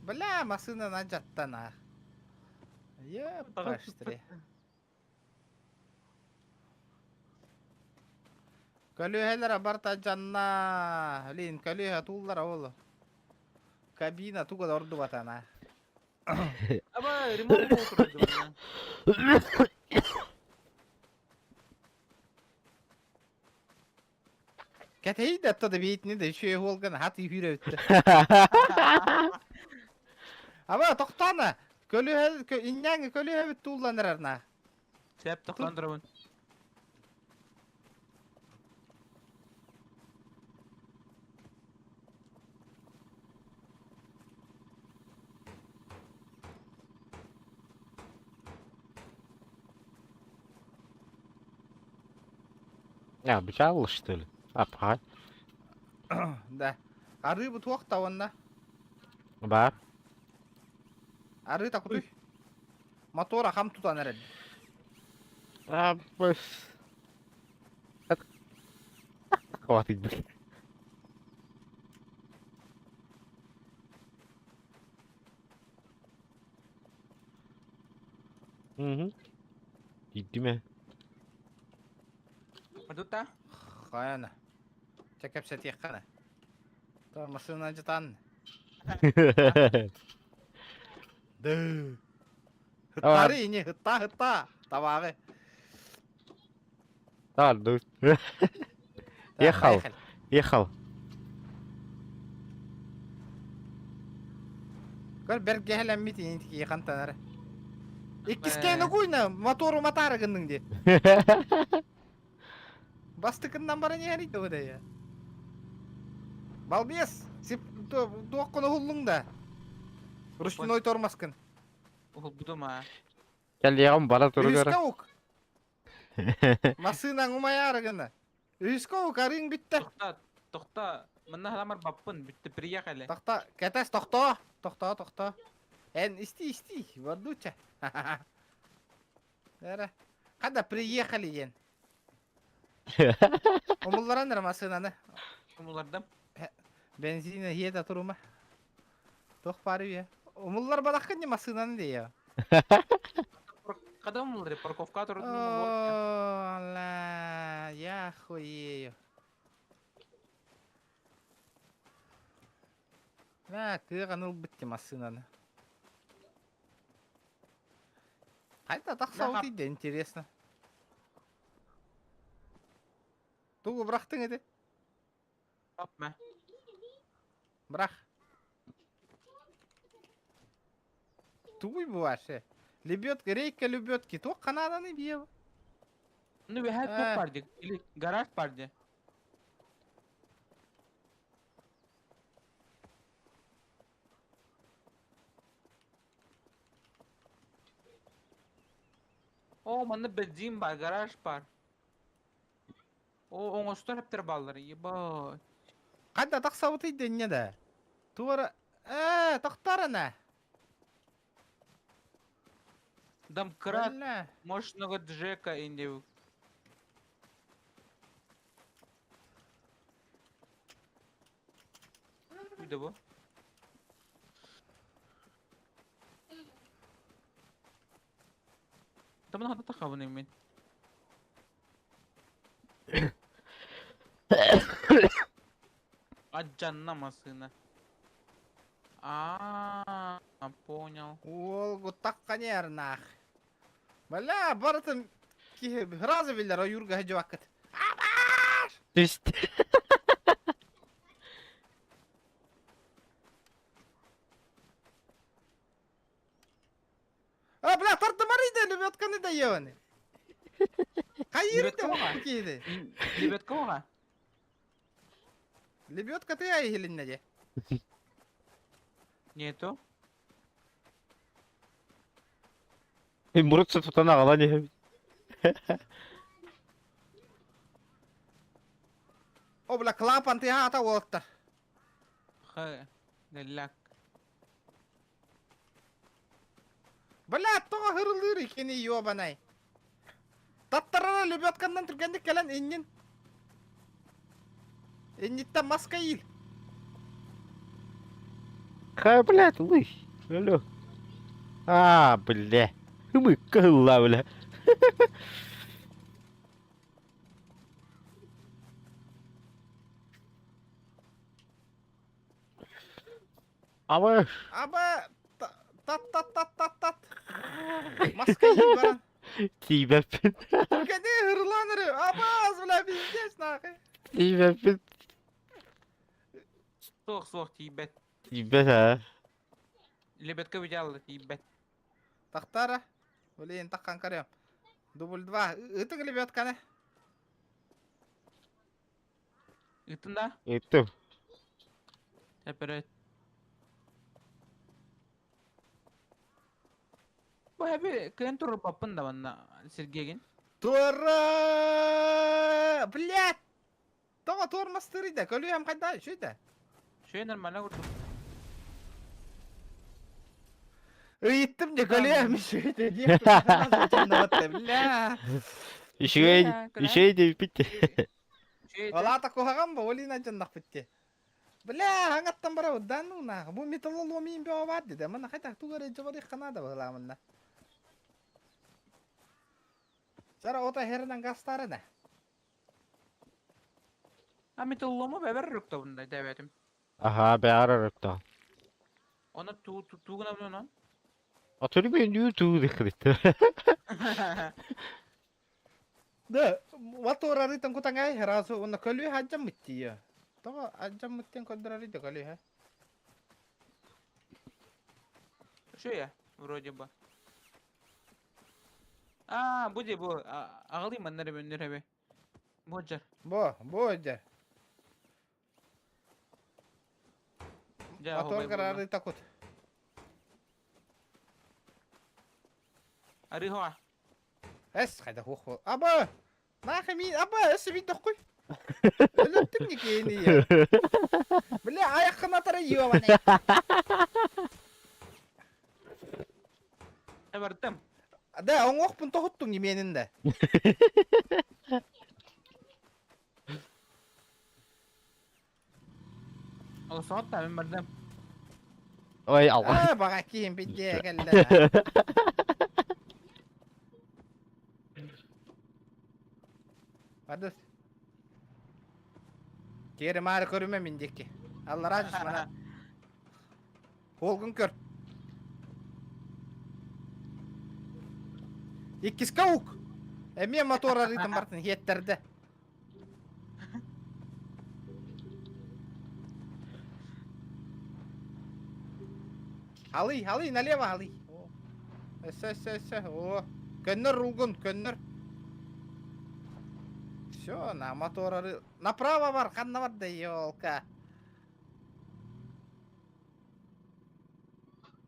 Бля, машина на жаттан а. Епаштри. Көлүөһэлэрэ барыта дьанна. Блин, көлүөһэ тууллара ол. Кабина туга да ордубатана. Аба, ремонт буолу турар дьонно. Кэтэһий да да биитини да үчүгэй уолган хат үүрэ бүттэ. Аба, тохтоона. Көлүөһэ инньээҥи көлүөһэбит тууллан эрэр на. Сөп, тохтоон турабын. А, бычал, что ли? А, пахай. Да. Арыы бу туох та уонна? Бар. Арыы такутуй. Мотора хам тутан эрэр. А, быс. Хватит, блин. Угу. Иди Мадута? Хайана. Чэ кэпсэтиэххэ То массыына дьытан. Ды. Хыттары ини, хытта, хытта. Табааҕы. А, ну. Так, Ехал, поехали. ехал. Көр бэргэһэлэммит инитики хантанар. Иккискэйни куйна мотору матаары гынныҥ дии. Бастыкыннан баран иһэрий да я. Балбес, сип туоххун уһуллуҥ да? Ручной тормозкын. Уһулбутум аа. Кэлиэҕим бара туругар. Үһүскэ ук. Массыынаҥ умайаары гына. Үһүскэ ук, арыыҥ бүттэ. Тохто, тохто. Манна халамар баппын, бүттэ приехали. Тохто, кэтэс, тохтоо. Тохтоо, тохтоо. Эн исти, исти, вардуча. Эрэ. Когда приехали диэн. Умулларан эрэ массыынаны. Умуллардым. Бензина иһиэтэ турума. Туох баар үйэ. Умуллар балаххын не массыынаны диэ. Когда умуллары? Парковка турдум. О, я хуею. Мә, кыаҕан ылбыт массыынаны. Хайда тахсабыт да интересно. Тугу бырахтыҥ ити? Апма. Бырах. Тугуй бу вообще? Лебедка, рейка лебедки. Туох ханаананы биэ? Ну, we had туох бар дии. Или гараж бар дии. Оо, манна бензин бар, гараж бар. Оо, оҥостор эптэр бааллар, ебать. Ханна тахсабытый дэннэ да? Туора... Ээ, тохтор ана. Домкрат Бля. мощного Джека инде. Куйда бу? Таман хата тахабын мин. Аджанна массыына. А, понял. Уол гуттакка нернах. Бля, барытын киһи сразу биллэр ойуурга сылдьыбаккыт. Түст. А, бля, тардымар иде, лебедканы да ебаный. Хайыр Лебедка иде, киһи. Лебедка оҕа? Лебедка ты айылынна де. Нету. Мурут тутан аҕалан иһэбит. О, бля, клапан ты ата уолаттар. Х. Гэллак. Бля, тоҕо хырылыыр икини ёбанай. Таттарара лебедканнан түргэнник кэлэн иннин. Инниттэн маска иил. Хай, блядь, лысь. Алло. А, бля. Ымыкка ылла, бля. Аба. Аба, тат тат тат тат тат. Маска иил баран. Тиийбэппин. Түргэнник хырылаан эрэ. Абаас, бля, пиздец нахуй. Тиийбэппин. Суох, суох, тиийбэт. Тиийбэт аа. Лебедка видела, тиийбэт. Тахтара. Блин, таххан көрөм. Дубль два. Ытык лебедканы. Ыттын да? Ыттым. Эпэрэ. Бу хэби кыйан турбаппын да манна Сергейгин. Туора! Блядь! Тоҕо туормастыырый да? Көлүөм хайда? Үчүй да? Шөй нормально курдук. Ыйыттым дьэ көлүөм үчүй да диэх бля. Үчүгэй, үчүгэй диэбиппит. Олаата куһаҕан бо, олина дьоннохпут дии. Бля, хаҥаттан бара удан унаах. Бу металлоломиин бөҕө баар дии. Манна хайдах тугу эрэ дьабарыахха наада быһылаамынна. Сара ото херынан гастарына. А металлолому бэбэр рыктабында дэбэтим. Аха, бэҕэр ырыктаҕын. Оны туу туу гына онон. Отөрүмүөннүүр туу дыххыбыт. Да, мотор арыйтан кутаҥай сразу уонна көлүө алдьаммыт дии. Тоҕо алдьаммыт диэн көрдөрөрүй да көлүөһэ. Что я? Вроде бы. А, бу де бу. Аҕалый манна эрэ бөннөр эбэ. Бу дьар. Бу, бу дьэ. Дьэ, Мотор оһуобай буолла. арыйта кут. Арыһоа. Эс, хайда хуох буол. Аба! Нахэ мин, аба, өссө мин тохкуй. Өлөртүм никиини. Бля, аяққын атара ёбаный. Бардым. Да, оҥоохпун тоһуттуҥ именин да. Ол соҕотта мин бардым. Ой, алға. Аа, баҕа киһим биддиэ кэллэ. Бардыс. Тиэри маары көрүмэ мин диэки. Аллараа түс мана. Холгун көр. Иккискэ ук. Эмиэ мотор арыытын бартын хиэттэрдэ. Халый, халый, налево халый. Өссө, өссө, өссө. О, көннөр рулгун, көннөр. Все, на мотор ары... Направо бар, ханна бар да, елка.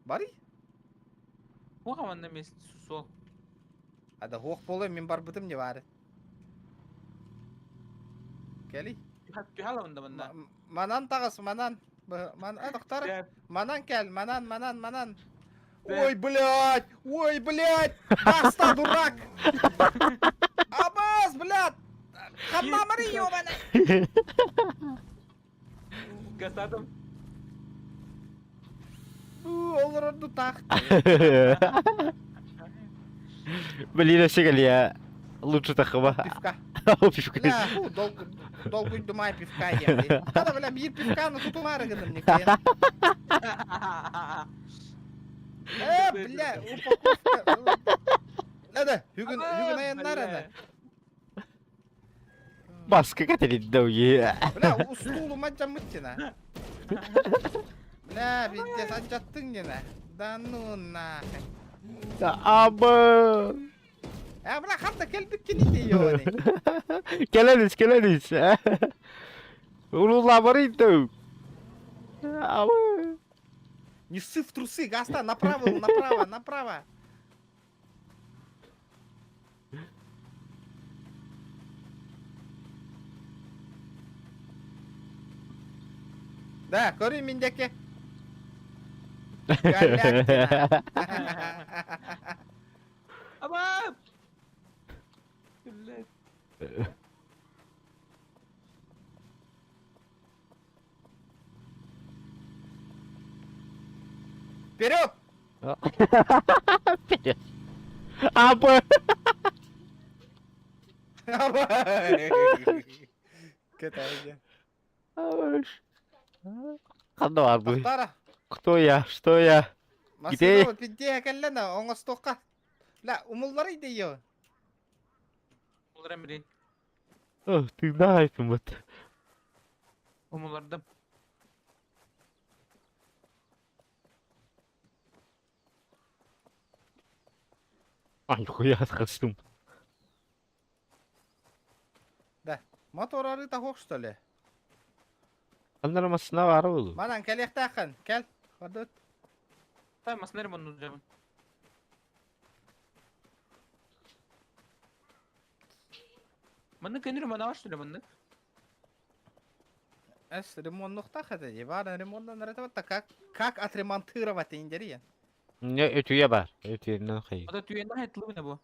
Барый? Хуха манна мест суол. Ада хуох болой мин барбытым не бары. Кэлий. Түһэ манна. Манан таҕыс, манан. Ман, а, доктор. Манан кэл, манан, манан, манан. Ой, блядь! Ой, блядь! Баста, дурак! Абас, блядь! Хаммамары ёбаный! Гасадым. Олорорду так. Блин, вообще я лучше тахыба. Пивка. Пивка. Бля, фу, долгуйдумай пивка ем. Хада, бля, биир пивканы тутумары гыным никен. Э, бля, упаковка. Надо, бүгүн, бүгүн аяннар ана. Маска кэтэридде уе. Бля, устуулума дьаммыттина. Бля, пиздец, алдьаттыҥ дина. Да ну нахуй. Аба. Э, бля, ханна кэлбиккин ити ёни. Кэлэн кэлэн Улуулаабарый Аба. Не ссы в трусы, Гаста, направо, направо, направо. Да, көрүй миндеке. Галяктина. Аба! Блядь. Вперед! Аба. Кэтэйде. Ханна бар бу? Тохтара. Кто я? Что я? Где? Машина пидде кэллэнэ оҥостуохха. Ла умуллары дейо. Умуларам бирин. Ох, ты знаешь, вот. Умулардым. Ай, хуя схастым. Мотор арыта хоқ что ли? Аннара масына бар болу. Манан кэлиэхтааххын. Кэл. Хордут. Та маснер манну жабын. Манны көнүр мана что ли манны? Эс ремонтнуохтаах этэ дии. Баар ремонтан эрэ как как отремонтировать индерийэн. Не, өтүйе бар. Өтүйеннен хай. Ата түйеннен хайтлы бу.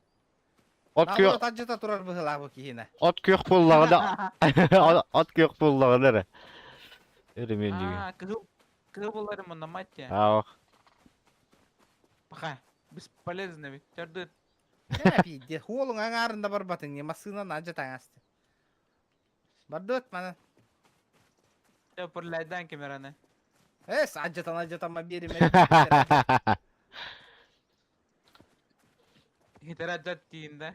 От күөх Наоборот алдьата турар быһыылаах бу киһинэ. От күөх буоллаҕына от күөх буоллаҕына эрэ. Өрөмүөн Аа, кыһыл кыһыл боллары манна мать я. Аах. Паха. Бесполезно ведь. Төрдүт. Э, пиздец. Хуолуҥ аҥаарын да барбатыҥ дии. Массыынаны алдьата аҥаасты. Бардыт маны. Пырляйдан камераны. Эс, алдьатан алдьатамма биэримэ. Хитэрэ тиин да.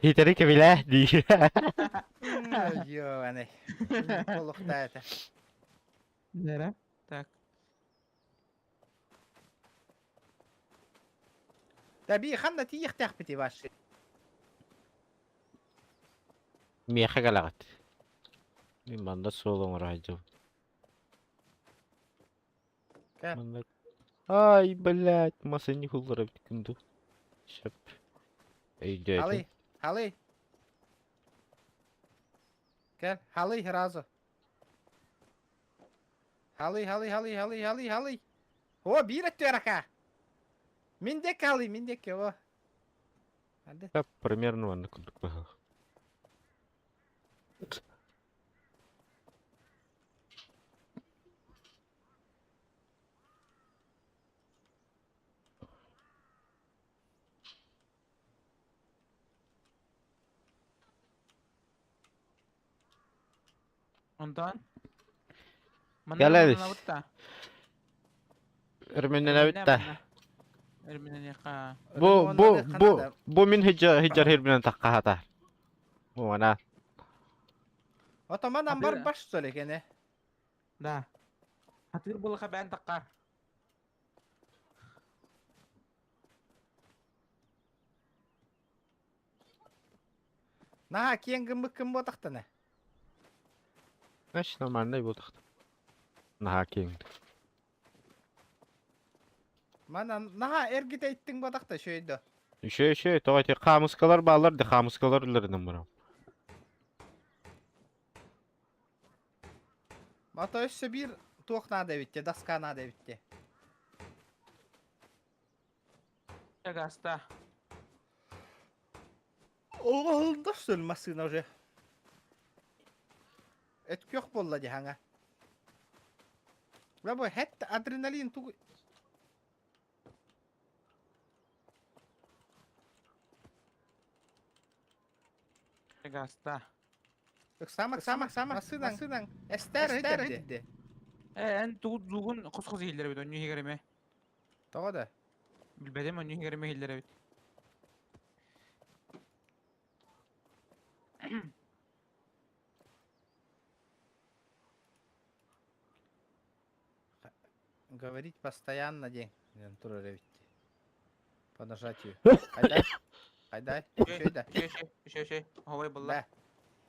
Хитэри кэбилээ дии. Ёбаный. Олохта это. Нера. Так. Да би ханна тиийэхтээхпитий вообще? Миэхэ кэлэҕит. Мин манна суол оҥоро сылдьабын. Манна Ай, блядь, масыны куллара бүткүн дуу. Сөп. Өйдөөтүм. Халый, халый. Кэл, халый сразу. Халый, халый, халый, халый, халый, халый. О, биир өттүгэр ака. Мин диэки халый, мин диэки, о. Арды. Да, примерно маннык курдук быһыылаах. Онтон? Манна Кэлэбит. өрөмүннэнэбит да. Өрөмүннэнэбит да. Өрөмүннэниэххэ. Бу бу бу бу мин хиджар хиджар хирбинэн таккаһата. Уона. Отоман амбар баш что ли кене? Да. Хатыр булаха бээн таккар. Наһаа киэҥ гыммыккын буотахтана. Значит, нормальный буотахта. Наһаа киэҥ. Манан наһаа эргитэ иттиҥ буотахта үчүгэй да. Үчүгэй үчүгэй тоҕо ити хаамыскалар бааллар да хаамыскалар үллэринэн барам. Ата өссө биир туох наада эбит доска наада эбит Гаста. Оҕоһулда что ли массыына уже? Эт күөх буолла дии хаҥа. Бля бу хэт адреналин тугу... Гаста. Ыксаама, ыксаама, ыксаама, массыынаҥ, массыынаҥ, эстээр, эстээр, эстээр. Э, эн тугу дугун хос-хос иһиллэр эбит, онньу иһигэр эмэ. Тоҕо да? Билбэтим, онньу иһигэр эмэ иһиллэр эбит. Говорить постоянно диэн диэн турар эбит. По нажатию. Хайдай. Хайдай. Үчүгэй да. Үчүгэй, үчүгэй, үчүгэй. Оһобой булла. Да.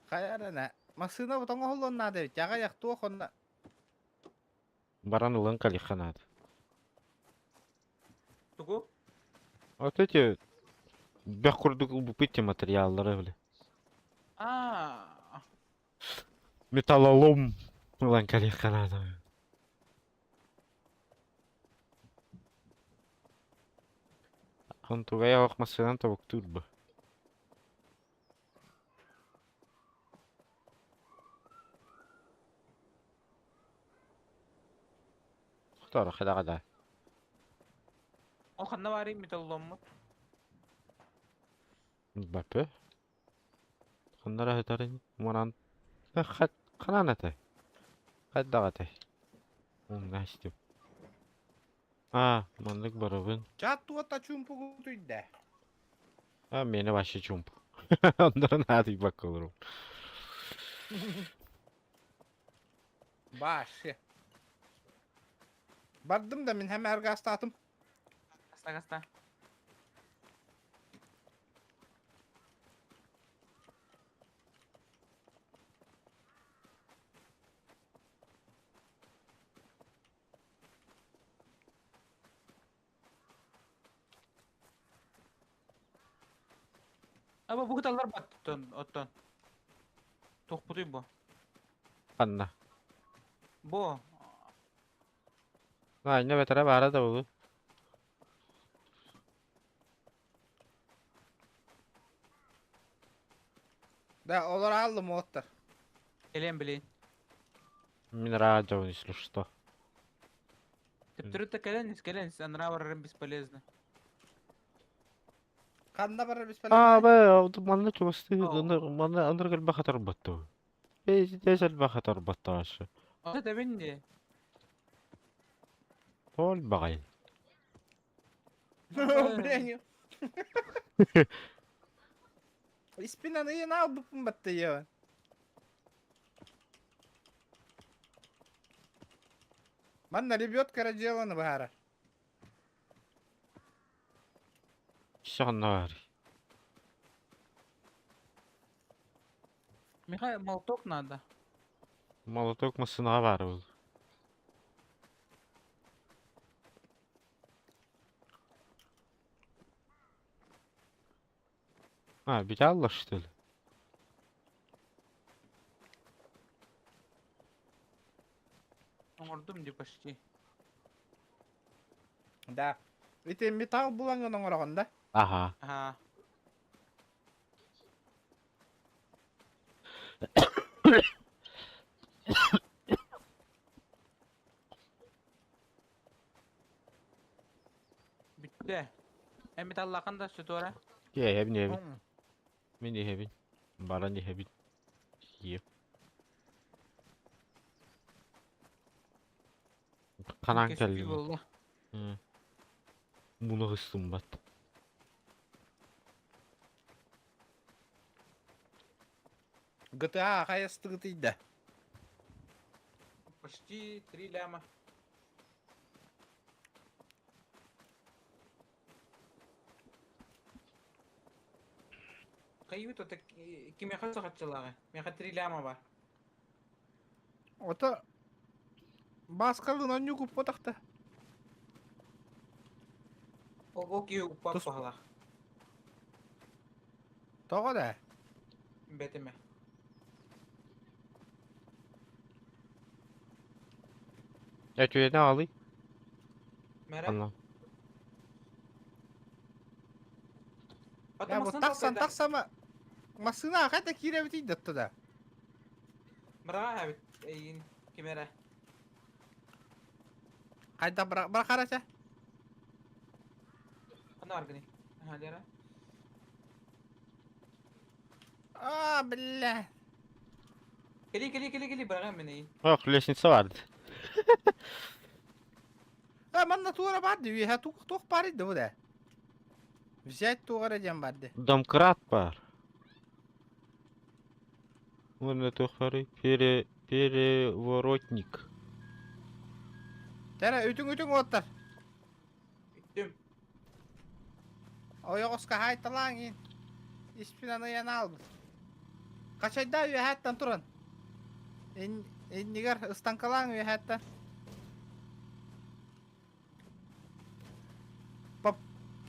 Хайарана. Массыына бутон оһоллон наада эбит. Аҕыйах туох онно. Баран ылан калиха наада. Тугу? Вот эти бөх курдук ылбыппыт те материаллары били. Аа. Металлолом ылан кэлиэххэ наада. Онтугай оһох массыынан тобуктуур бу. Торо хадаҕа Ол ханна баарый металлоломмут? Бапы. Ханнара сытарын муран ханан этэй? Хайдах этэй? Умна истим. А, маннык барабын. Чат туота чуумпугу туйда. А, мені вообще чумп. Оннорон аатыйбакка олорум. Башы. Бардым да мин хэмэ аргаастаатым. Аста аста. Аба бу кыталлар баттын оттон. Тохпутуй бу. Ханна? Бу Аанньа бэтэрэ баара да буолуо. Да, олор ааллым уоттар. Элен билин. Мин радио если что. Төптөрү кэлэн кэлэн анараа барарым бесполезно. Ханна барар Аа, бесполезно? бэ, манна чугастыы, манна аныр элбэх хатарбаттыы. Бэйэтэ элбэх хатарбаттаашы. Ото тэбин ди. Ол баҕай. Бля, не. Испинан ыйын албыппын батта ева. Манна лебедка разделана баара. Сонно бар. Михаил, молоток надо. Молоток массынаҕа баар ол. А, бүтэ что ли? Оҥордум дии почти. Да. Ити металл булаҥҥын оҥороҕун да? Аха. Аха. Бүттэ. Эн металлаахын да сүтүөрэ. Иэһэбин иһэбин. Мин иһэбин. Баран иһэбин. Иэп. Ханаан Көстүү кэллим. буолла. Муну ыстыммат. GTA хайастыгытый да? Почти 3 ляма. Хайыбыт ото кимиэхэ сахаччылааҕы? Миэхэ 3 ляма бар. Ото Бааскалыын онньуу куппатахта. Ол киһи уппат Тус- баһылаах. Тоҕо да? Бэтимэ. Өтүөнэ аҕалый. Мэрэ. Анна. Ото Я бу массыына тахсан толкайда. тахсама массыына хата киирэбитий да туда. Быраҕа эбит эйигин ким эрэ. Хайда бырахарача? Ханна баргыный? Аха, Лера. А, бля. Кели, кели, кели, кели, быраҕа мин эйигин. Ох, лестница барды. А, манна туора бар дии, үөһэ туох туох баар да бу да? Взять туох эрэ диэн бар дии. Домкрат бар. Уонна туох барый? Пере... Переворотник. Тэрэ үтүҥ үтүҥ уоттар. Үттүм. Ойоҕоско хаайталааҥ иин. Испинаны ыйан аалбыт. Хачайдаа үөһээттэн туран. Ин, иннигэр ыстаҥкалааҥ үөһээттэн.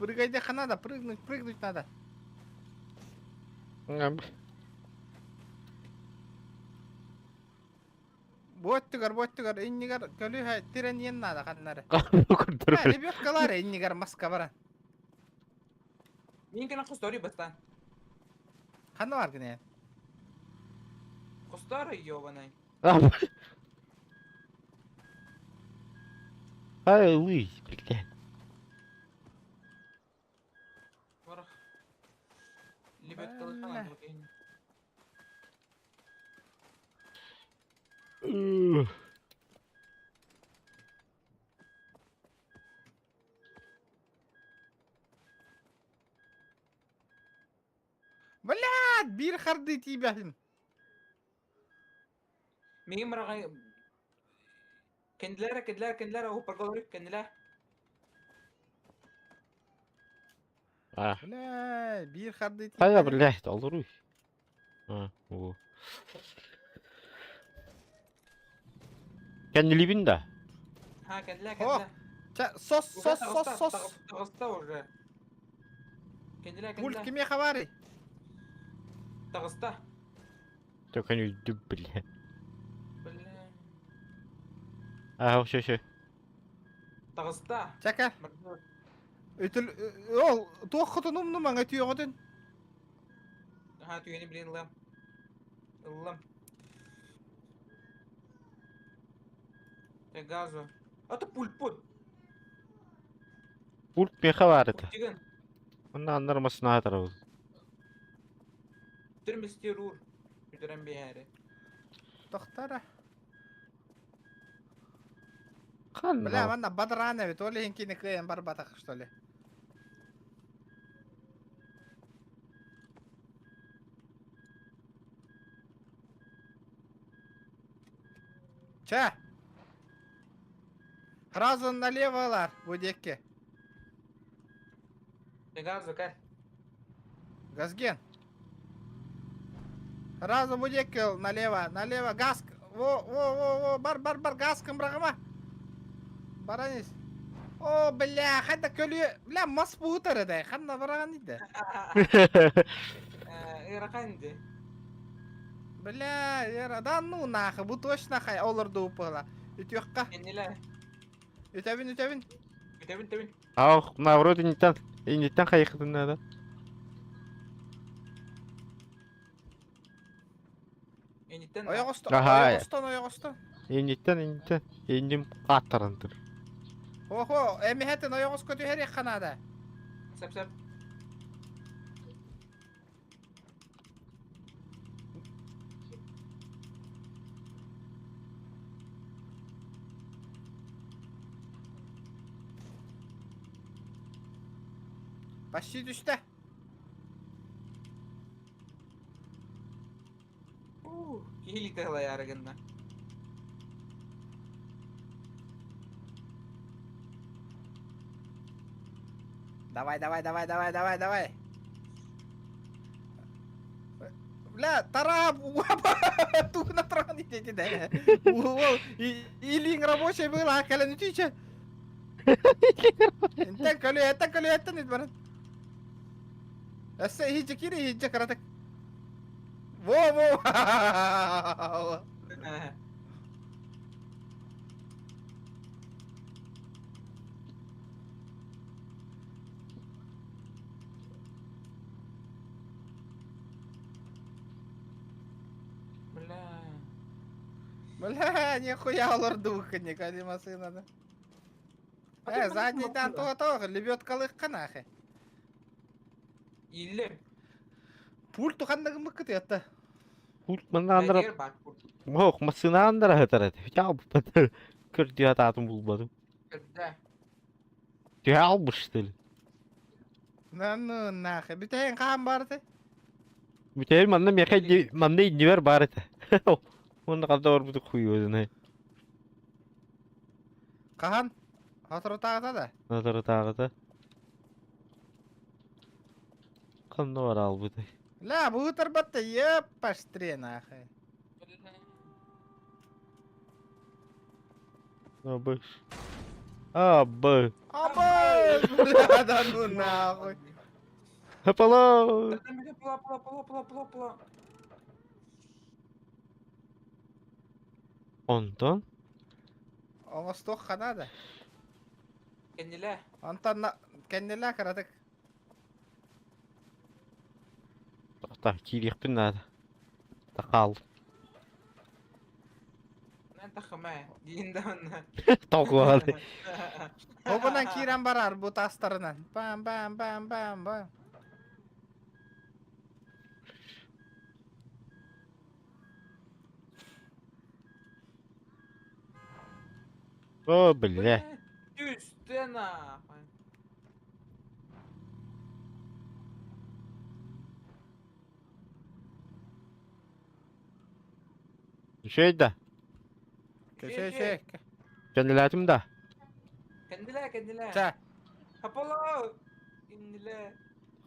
Прыгайдыхха надо, прыгнуть, прыгнуть надо. Бу өттүгэр, бу өттүгэр, иннигэр көлүөһэ тирэниэн наада ханнары. Лебедкалар иннигэр маска баран. Мин кэнэ хостори бастаан. Ханна бар гынайан? Хостор ёбаный. Ай, ылый, блядь. Барах. Лебедкалы ханан бу Блядь, биир хардыы тиийбэхим. Миигин быраҕай Кэннилэрэ, кэннилэрэ, кэннилэрэ, уһуппарга олоруй, кэннилэр. А. Бля, биир хардыы Хайа, тиийбэхим. блядь, олоруй. А, во. Кэннилибин да? Ха, кэннилэр, О, кэннилэр. Ча, сос, Уже сос, сос, таҕыста, сос. таҕыста уже. Кэннилэр, Пульт кэннилэр. кимиэхэ баарый? Таҕыста. Только не уйду, блядь. Бля. А, все, все. Таҕыста. Чака, үтүл, ол, туох хотун умнумаҥ өтүөҕүтүн. Аха, түгэни билин ылам. Ыллам. Те газу. А то пульт пут. Пульт меха бар это. Пультигын. Онна аннар масына тарабыл. Түрместер ур. Бүтэрэн биһээри. Тохтара. Ханна? Бля, манна бадран эбит, ол иһин кини кыайан барбатах, что ли. Чэ. Сразу налево ылар, бу диэки. Газу кэл. Газген. Сразу бу диэки ыл, налево, налево, газ. Во, во, во, во, бар, бар, бар, газ кымраҕыма. Баран ис. О, бля, хайда көлүө, бля, мас буһутар эдэ, ханна бараҕан иде. Ыарахан ди. Бля, Вера, да ну нахуй, бу точно хай олорду упала. Үтүөххэ. Иннилэ. Үтэбин, үтэбин. Үтэбин, үтэбин. Ах, наоборот, инниттэн, инниттэн хайыхытын надо. Инниттэн. Ойоҕостон, Аха. ойоҕостон, ойоҕостон. Инниттэн, инниттэн. Инним хааттаран тур. Охо, эмиһэтин ойоҕоско түһэриэххэ наада. Сеп сеп. Почти түстэ. Киһиликтэ ылайаары гынна. Давай, давай, давай, давай, давай, давай. Бля, тарап, тугуна туран ити да. Уол, илиҥ рабочий была, кэлэн үтүчэ. Энтэн көлү, энтэн көлү, энтэн ит баран. Өссө иһиччэ киир, иһиччэ кыратык. Во-во! Бля. Бля, нихуя олордух, николи машина. Э, задний там то-то, лебедкалык нахуй. Илле. Пульт туханныгыммыккыт это. Пульт манна андара Ох, массыына андара сытар этэ. Чаалбыт. Көрдүө атаатын булбатым. Көрдө. Түһэ албыштыл. На ну нахуй. Бүтэйин хаан баарты? Бүтэйин манна миэхэ манна иннибэр баар этэ. Уонна ханна барбыты хуйуодунай. Хаһан? Соторутааҕыта да? Соторутааҕыта. Ханна бараалбытай? Ля, быытарбатта, еппаштре нахуй. Абы. Абы. Абы! Бля, да ну нахуй. Апало! Пла, пла, пла, пла, пла, пла. Онтон? Оҥостуохха наада. Кэннилэ. Онтон кэннилэ кыратык. Тоқта, киириэхпин наада. Тахаал. Мен тахыма. Диин да онна. Тоқуағады. Обунан киирэн барар бу тастарынан. Бам бам бам бам бам. О, бля. Түстэ нахуй. Үчүгэй да? Үчүгэй, үчүгэй. Кэннилээтим да? Кэннилээ, кэннилээ. Чэ. Аполло! Иннилээ.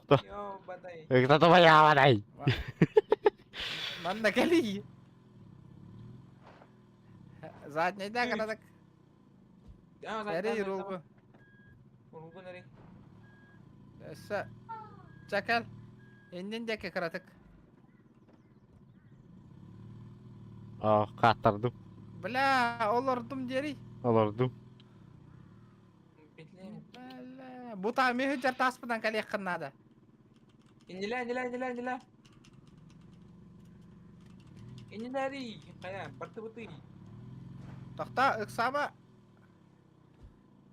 Кто? Йоо, бадай. Кто твоя Манна кэлий. Задний да кыратык. Эрий рулгу. Рулгун эрий. Өссө. Чакал. Иннин диэки кыратык. Аа, хааттардым. Бля, олордум диэри. Олордум. Бля, бу та миһү таспынан кэлиэххин наада. Иннилэ, иннилэ, иннилэ, иннилэ. Иннилэри, хайа, бартыбытый. Тохта, ыксаба.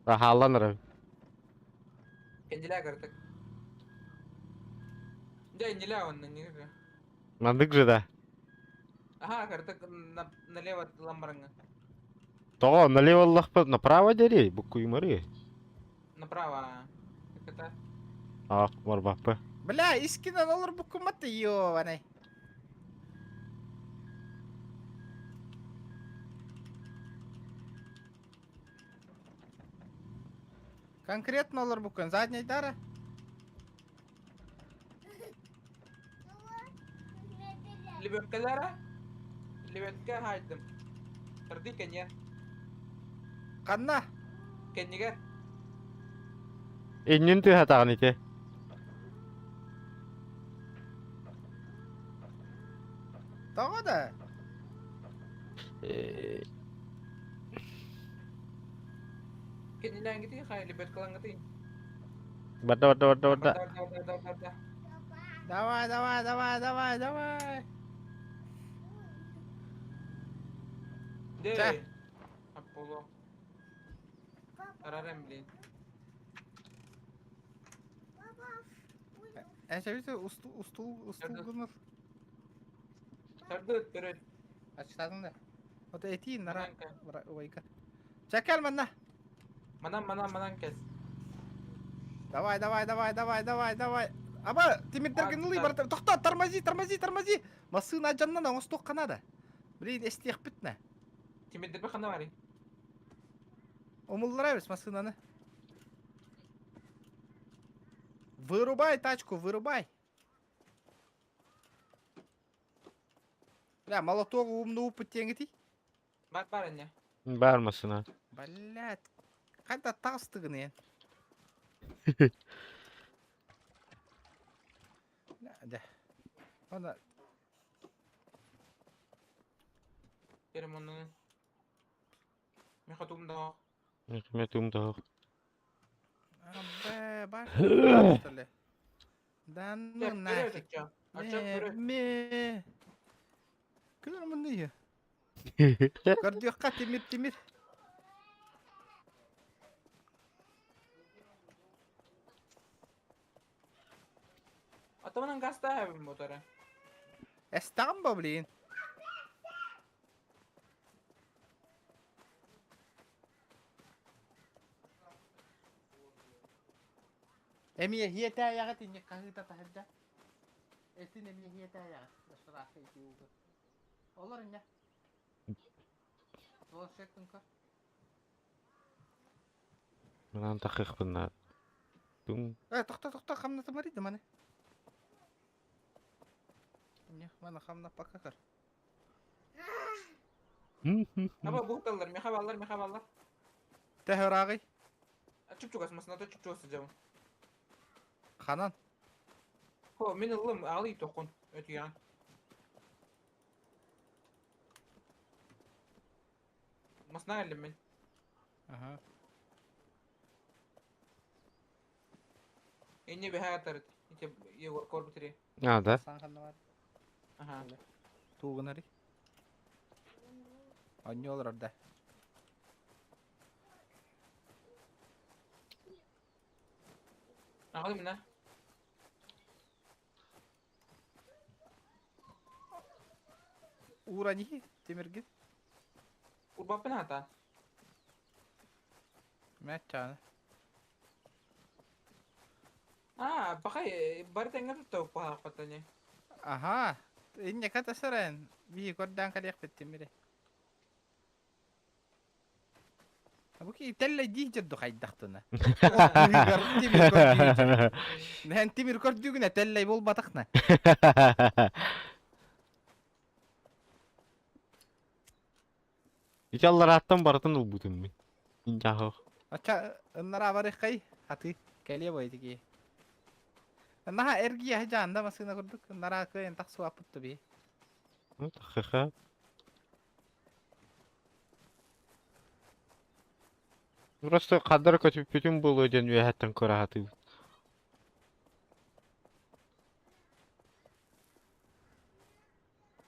Хааллан эрэ. Кэннилээ кыратык. Дьэ, иннилээ онно, не Маннык же да. Аха, кыратык налево ламбарыңа. Тоҕо налево ыллахпыт направо диэри буккуймары. Направо. Как это? Ах, барбаппы. Бля, искинен олорбуккуммат ёбаный. Конкретно олорбуккун заднайдара. Лебедкалара? Лебедка хаайдым. Тарды кэньэ. Ханна? Кэннигэр. Иннин тыаһатаҕын ити. Тоҕо да? Кэннилээҥҥитий хай лебедкалаҥҥытый. Барда барда барда барда. Барда барда барда. Давай, давай, давай, давай, давай. Дэй. Аполло. Арарым блин. Эчэбит устул устул устул гыныр. Тарды төрөт. Ачтадың да. Вот эти нара ойка. Чакал манна. Манан манан манан кэс. Давай, давай, давай, давай, давай, давай. Аба, тимирдерген ылый барта. Тохто, тормози, тормози, тормози. Массыына жаннан оҥостуохха наада. Блин, эстиэхпит нэ. Тимирдербе ханна барый? Умулларабыз массыынаны. Вырубай тачку, вырубай. Бля, молоток умнубуппут диэҥитий? Бар бар инне. Баар массыына. Блядь, хайда таҕыстыгын Дэ. Ана Керем оннун. Меха туумдаах. Меха туумдаах. Абэ, бар что ли? Да ну нафиг. Ме. Күлөр мунны. Көрдүөххэ тимир тимир. Атаманан гастаабын мотора. Эстаҕым бо блин. Эмиэ иһиэтээйэҕит инник хаһыыта таһырдьа. Этин эмиэ иһиэтээйэҕит. Штраф ити Олор инньэ. Планшеттын көр. Манан тахыахпын Туҥ. Э, тохто, тохто, хамнатымарый да маны. Инньэ, маны хамнаппакка көр. Аба буһталлар, меха баллар, меха баллар. Төһө ырааҕый? Чуп-чугас, масыната чуп-чугас сылдьабын. Ханан? Хо, мин ыллым, аҕалый тоххун, өтүйэҕин. Масына кэллим мин. Аха. Инне бэһэ атарыт. Ити Егор корбутери. А, да? Сан ханна бар? Аха. Туугунари. Онньу олорор да. Аҕалым мина. Ууран иһи тимиргин. Урбаппын аата. Мэтчааны. Аа, бахай бары тэҥҥэ туттабыппаһаахпаттани. Аха. Инньэкэ тасаран. Бии көрдөөн кэлиэхпит тимири. Бу ки тэллэйдии дьорду хайдахтына. Быыгар тимир көрдүү. Нэһэн тимир көрдүүгүнэ тэллэй буолбатахна. Ити алларааттан барытын ылбытым мин. Инжаһых. Ача ыннара барыххай хаты кэлиэ бой тики. Наха эргийэ жаанда масына курдук ыннара кыайан тахсыбаппыт би. Ну, ха-ха. Просто хаддара көтүппүтүм буолуо диэн үөһэттэн кыраһатыыбыт.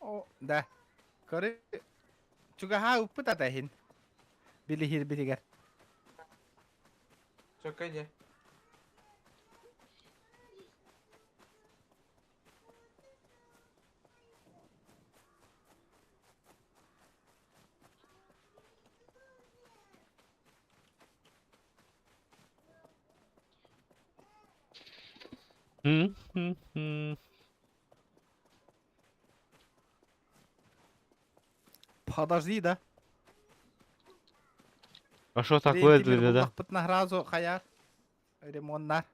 О, да. Көрү чугаһаа ыппыт ата иһин. Билиһирбитигэр. Чөккө дьэ. Подожди, да. А что такое для да? Буллахпытына сразу хаяр. Ремоннар.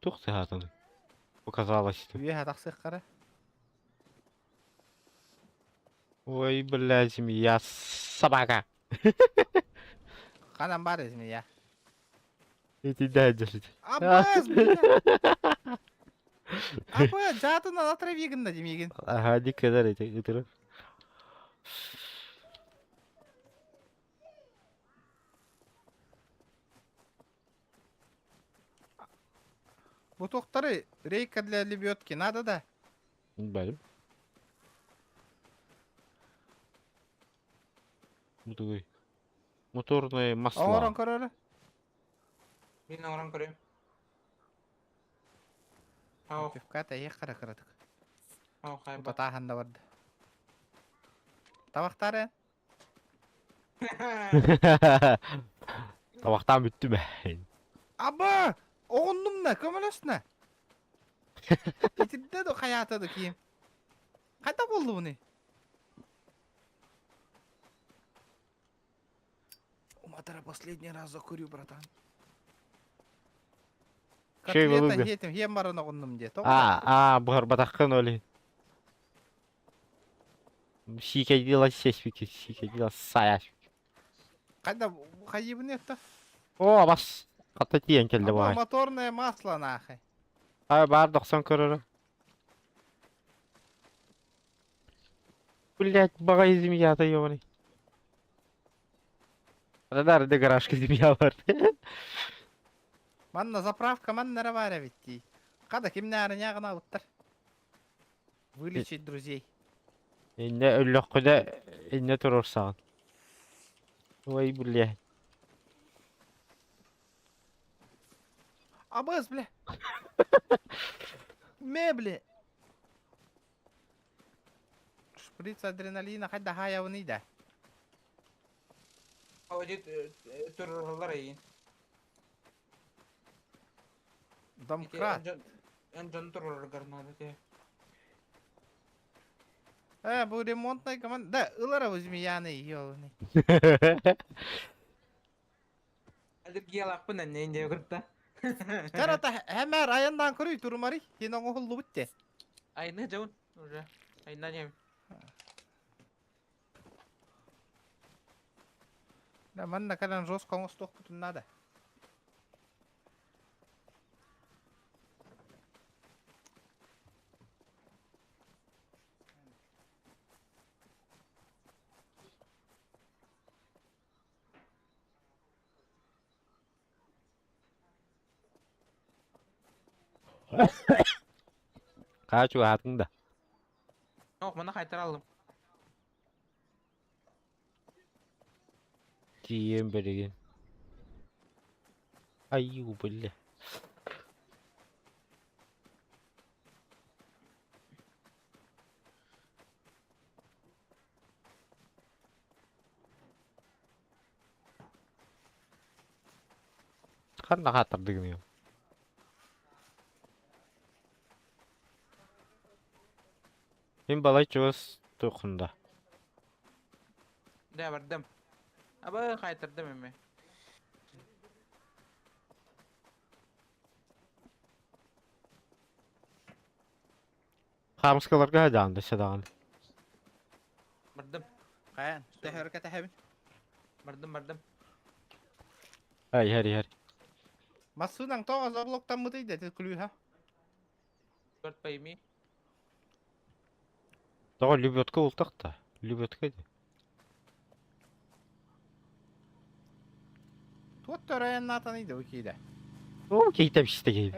Туох сыһаатыный? Показалось ты. Үөһэ тахсыаххара. Ой, бля, змея, собака. Ханан бар змея? Итиннэ дьэрит. Абыс, бля! Абы, жаатынан отрави гынна димигин. Ага, диккелер эти ытырып. Бу туохтары рейка для лебедки надо да? Билбэтим. Бу тугуй? Моторное масло. Оҥорон көрөрө. Мин оҥорон көрөм. Ау, Пивка тэйиэх хара кыратык. ау, хайба. Утатааһан да барда. Табахтары Табахтаан бүттүм ээ. Аба! Оҕуннум на, көмөлөс на. Итирдэ да хайаата да киим. Хайда болду буну? Уматара последний раз закурю, братан. Чэй Котлета балыга. хиэтим, хиэм баран оҕуннум диэ. Тоҕо? А, а, буһарбатаххын ол иһин. Сиикэйдии сиэспиккин, сиикэйдии сайаспиккин. Хайда хайыбын это? О, бас. Хата тиийэн кэллэ Аба баҕай. моторное масло нахай. Ай, баар дохсон көрөрө. Блять, баҕай змеята ёбаный. Радар да гаражка змея бар. Манна заправка манна эрэ баар эбит дии. Хада кимнээрине аҕынаабыттар. Вылечить друзей. Иннэ өллөххүнэ иннэ туруорсаҕын. Ой, бля. Абыс, бля. Мебли. Шприц адреналина хайда хаябыный да. Одит турураллар эйин. Домкрат. Эн дьон турураргар наада те. Э, бу ремонтная команда. Да, ылара змеяны ёланый. Аллергиялаахпын аннейин диэ кытта. Карата хэмэр аяндан көрүй турумари. Хин оҥоһуллубут те. Айны дьон уже. Айна нем. Да, манна кэлэн жестко оҥостуохпутун наада. Хаа чугаһаатыҥ да? Ох, маны хайтаралым. Тиийэн билигин. Айуу, бля. Ханна хааттардыгын Мин балай чугас туоххунда. Дэ бардым. Аба хайтардым эми. Хаамыскаларга садаҕан да садаҕан. Бардым. Хайан, төһөрө кэтэһэбин. Бардым, бардым. Ай, иһэр, иһэр. Массыынаҥ тоҕо заблоктаммытый да күлүүһэ. Черт пойми. Тоҕо лебедка ултах да? Лебедка дии. Туот төрөйөн наатаный да бу киирэ. Оо, кейтем истэ киһи.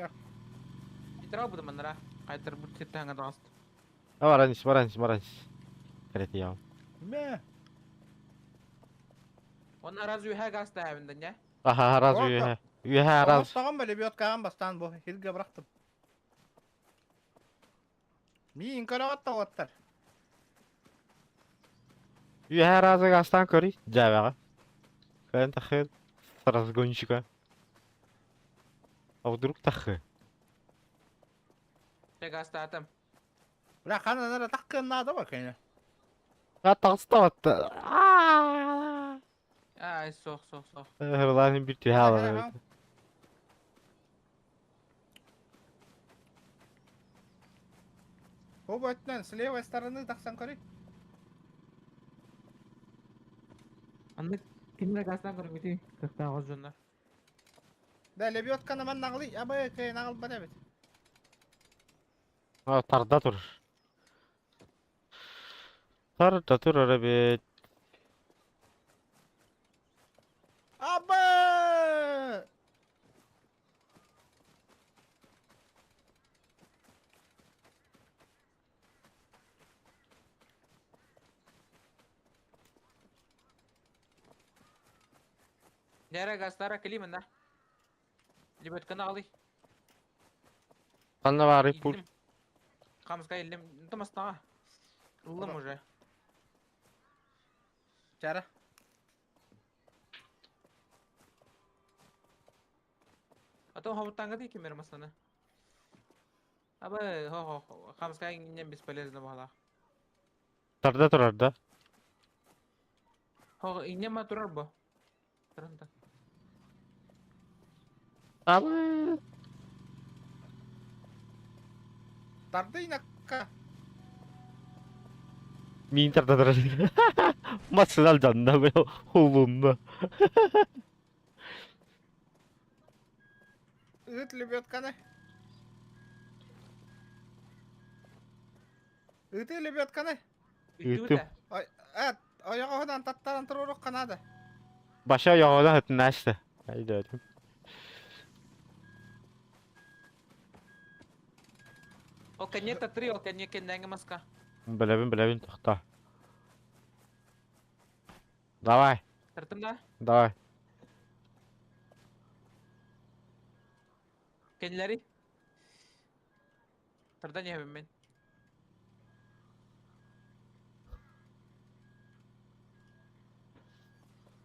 Итра буду манара. Хайтар бут сиртаҥа даҕаст. А, баран ис, баран ис, баран ис. Кэрэтиям. Мэ. Онно раз үһэ газ таһабын да не? Аха, раз үөһэ. Үөһэ раз. Оҥостоҕун бэ лебедкаҕын бастаан бу сиргэ бырахтым. Миин көрөҕөт тоҕоттор. Үөһэ разы газтаан көрүй. Дьээбэҕэ. Кэлэн таххын. С разгончика. А вдруг таххы? Те газтаатым. Бля, ханан эрэ таххыан наада ба кини. А таҕыста Ай, сох, сох, сох. Хырлаан bir түһэ алар. Оба өттүнэн с левой стороны тахсан көрүй. Аннык кинилэр газтаан көрүҥүтүй кыахтаах дьоннор. Да, лебедканы манна аҕалый, абы кыайан аҕалбат эбит. А, тарда тур. Тарда турар эбит. Абы! Дьэ газтара кэлии манна. Лебедканы аҕалый. Ханна баарый пульт? Ииллим. Хамска иллим. Тумастаҕа. Ыллым уже. Чара. А то хобуттаҥҥа кимер масаны. Абы хо хамска иннен бесполезно буолла. Тарда турар да? Хо иннем ма турар бу. Туран Абы. Тарды инакка. Миин тарда турар. Массыына алдьанна, бля, улунна. Ыт лебедканы. Ыты лебедканы. Ыытым. Ой, эт, ойоҕоһунан таттаран туруорукка наада. Баша ойоҕоһунан ытыннаачты. Айдыатым. Ол кэнние татри, ол кэнние кэннээҥи маска. Билэбин, билэбин, тохтоо. Давай, Тартым да? давай. Кэннилэри? Тардан иһэбин мин.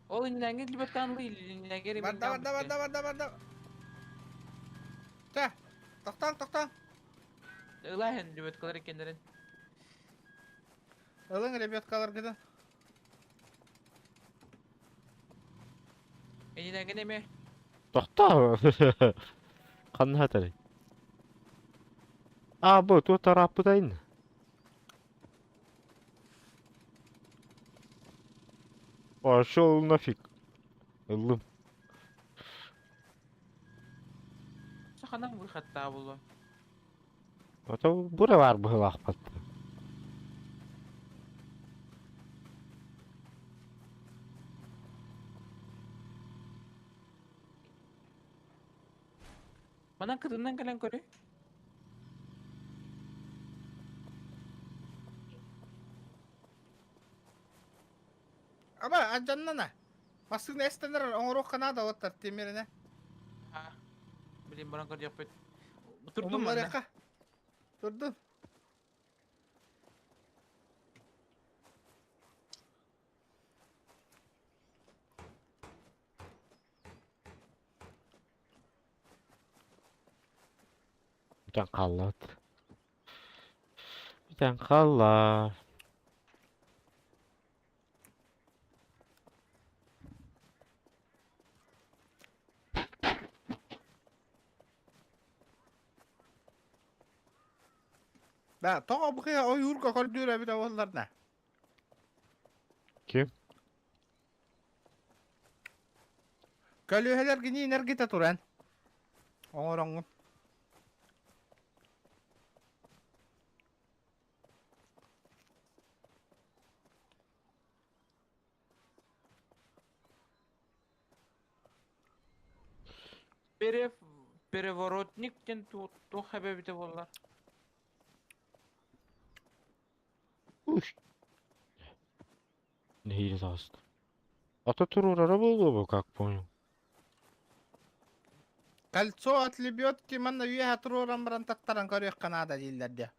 Ол иннээҥи либертаанлы иннээҥи Барда, барда, барда, барда, барда. Чэ, тохтоон, тохтоон. Ылааһын либерткалар иккеннэрин. Ылыҥ лебедкаларгытын. Иннээҥи эмиэ. Тохтоо. Ханна сытарый? А, бу туох тарааппытайын? Пошел нафиг. Ыллым. Саханан выходтаа буолуо. Ото бура баар быһыылаахпат. Манан кытыннан кэлэн көрүй. Аба, алдьаннана. Массыына эстэнэр оҥоруохха наада оттар тимиринэ. Аа. Билин баран көрдөхпүт. Турдум манна. Умуннарыахха. Турдун. Бүтэн хааллыбыт. Бүтэн хаалла. Да, тоҕо бу киһи ойуурга көрдүүр эбитэ буолларна. Ким? Көлүөһэлэр гиниин эргитэ туран. Оҥороҥҥун. Перев... Переворотник диэн туох эбэбитэ буоллар? Уш. Нэһиилэ таҕыста. Ата туруорара буолуо бу, как понял. Кольцо от лебедки манна үөһэ туруоран баран таттаран көрүөххэ наада дииллэр диэ.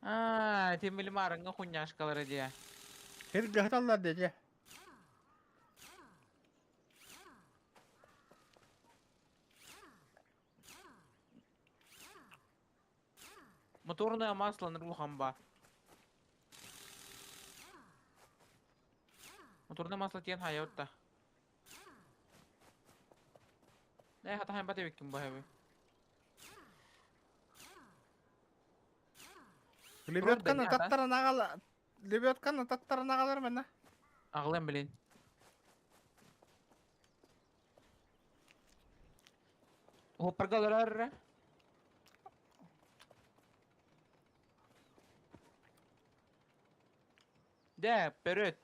Аа, тимили маарыҥҥа хунньаашкалара диэ. Сиргэ сыталлар диэ. Моторное масло нурухан баар. Моторное масло диэн хайа да. Ээ, хатаһан бат эбиккин бу эби. Лебедканы таттаран аҕал. Лебедканы таттаран аҕалар манна. Аҕалыам билин. Уһуппарга олорор эрэ. Дэ, вперед!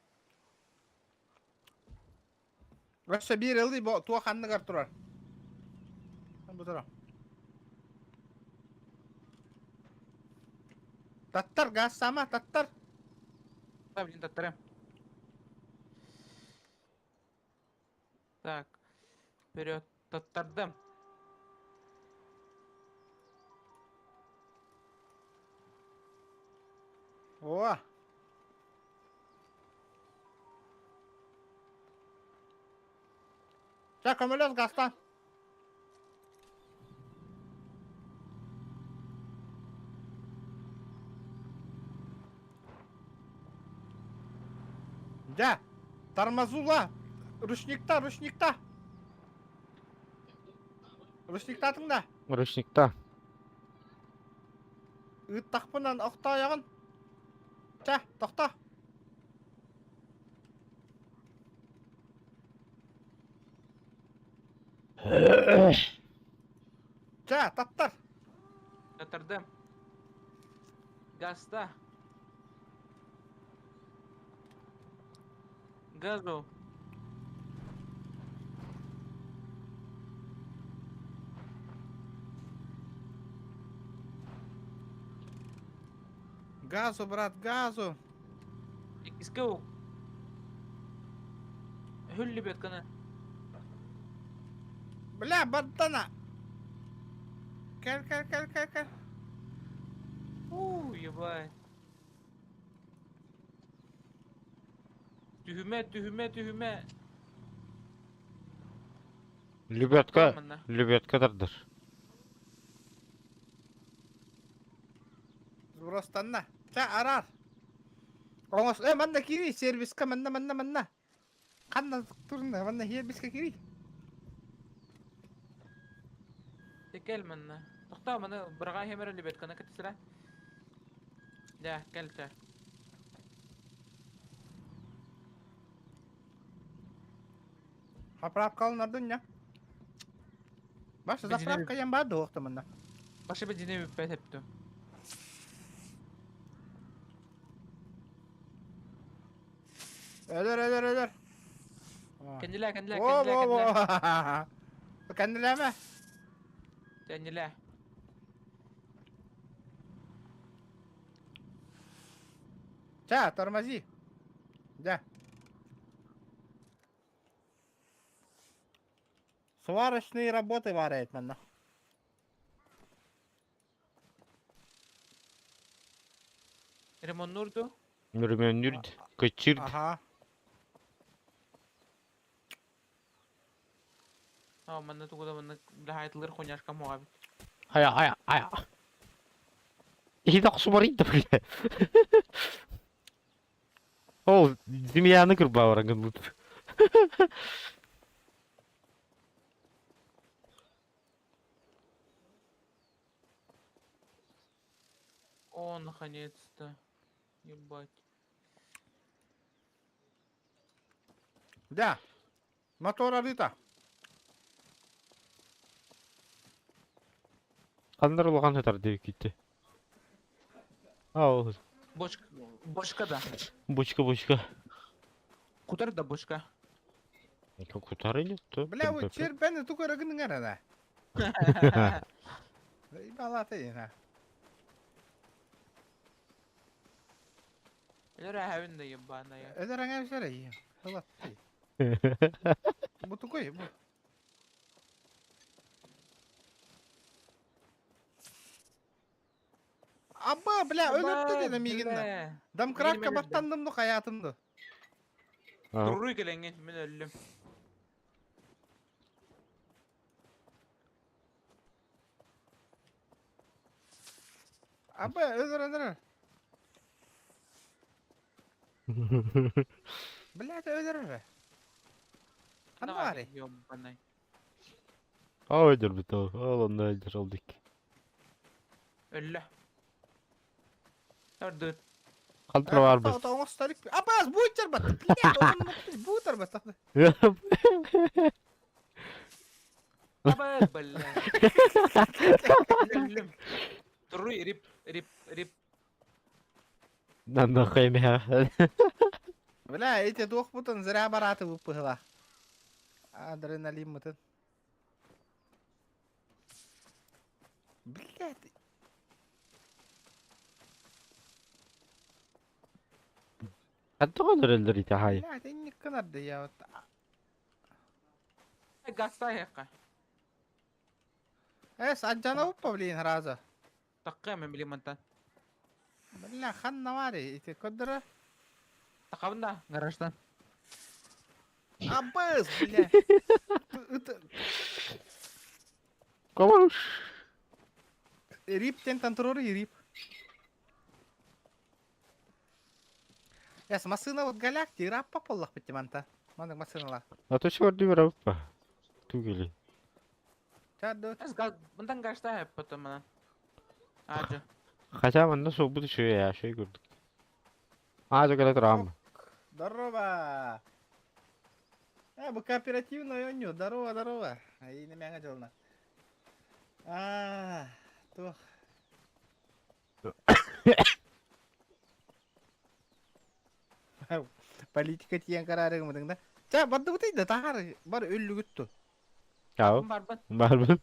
Өссө биир ылый бу туох анныгар турар. Бу турар. Таттар газ сама таттар. Да, блин, таттарым. Так, вперед, таттардым. О! Чэ, көмөлөс газтан. Дьэ, тормозула! Ручникта, ручникта! Ручниктаатыҥ да? Ручникта. Ыыттахпынан охтоойоҕун. Чэ, тохто. Чэ, таттар. Таттардым. Газта. Газу. Газу, брат, газу. Иккискэ ук. Хүллүбэт гына. Бля, бардана. Кэл, кэл, кэл, кэл, кэл. Уу, ебать. Түһүмэ, түһүмэ, түһүмэ. Лебедка, Манна. лебедка тардар. Сбростанна. Чэ, араар. Оҥос, э, манна киирий, сервиска, манна, манна, манна. Ханна турна, манна сервиска киирий. Дьэ кэл манна. Тохтоо маны быраҕаа иһэмэр лебедканы кэтисирэ. Дьэ, кэл чэ. Заправка алынардын ня. Баша заправка ям баар дуохта манна. Баша бензине бүппэт эптüm. Өлөр, өлөр, өлөр. Кэннилээ, кэннилээ, кэннилээ, кэннилээ. Кэннилээмэ. Кэннилээ. Ча, тормози. Да. Сварочные работы варает манна. Ремоннуур дуу? Өрөмүөннүүр, кыччыыр. Аха. Аа, манна тугу да манна хаайтылыр хуняшка муҕа эбит. Хайа, хайа, хайа. Иһит охсубарый да бля. Ол змеяны кырбаабара гыммыт. О, наконец-то. Ебать. Да. Мотор арыта. Ханнар улахан сытар диэбиккитте. Аа, ол Бочка, бочка да. бочка бочка. Кутар да бочка. Кутары нет то. Бля, вот черпени тугу эрэ гыныҥ эрэ. Балата ина. Өлөр эһэбин да ебаная. Өлөр эҥэр сэрэ. Хылатты. Бу тугуй бу? Аба, бля, өлөрдө диэн миигин. Домкратка баттанным ду хаятым ду. Туруй кэлэҥҥин, мин өллүм. Аба, өлөр өлөр. Блядь, өлөр. Ханна баарый? Ёбаный. Aa өлөрбүт ол. Ол онно өлдөр ол дик. Өллө. Төрдүт. Халтыр бар бит. Оҥостор Абаас буутар бат. Блядь, буутар бат. Аба, бля. Өллүм. Туруй, рип, рип, рип. Нахуй мэ. Бля, эти туохпутун зря барааты быппыһыла. Адреналиммытын. Блядь. Хантан өлөрөллөр ити хай. Блядь, инник гынарды я вот. Гастай хекка. Эс, аджана уппа, блин, раза. Такка мен билим мантан. Бля, ханна вари, ити көддөрө. Такабын да, гараждан. Абыс, бля. Это Кому? Рип тен контроль и рип. Эс, масына вот голяк, тира пополлах битти манта. Маннык масыналар. А то чего дивер аппа. Тугили. Ча Эс газ, мындан гаражда хеп потом манан. Ажы. Хотя манна суобут үчүгэй ээ, үчүгэй курдук. Аа дьэ кэлэ тураҕын. Здорово! Э, бу кооперативный оонньуу. Здорово, здорово. Айыына мэҥэ дьолуна. Аа, туох. Политика тиийэн караарыгымытыҥ да. Ча, бардыбытый да таһаар бар өллүгүт ту. Чао. Барбын. Барбын.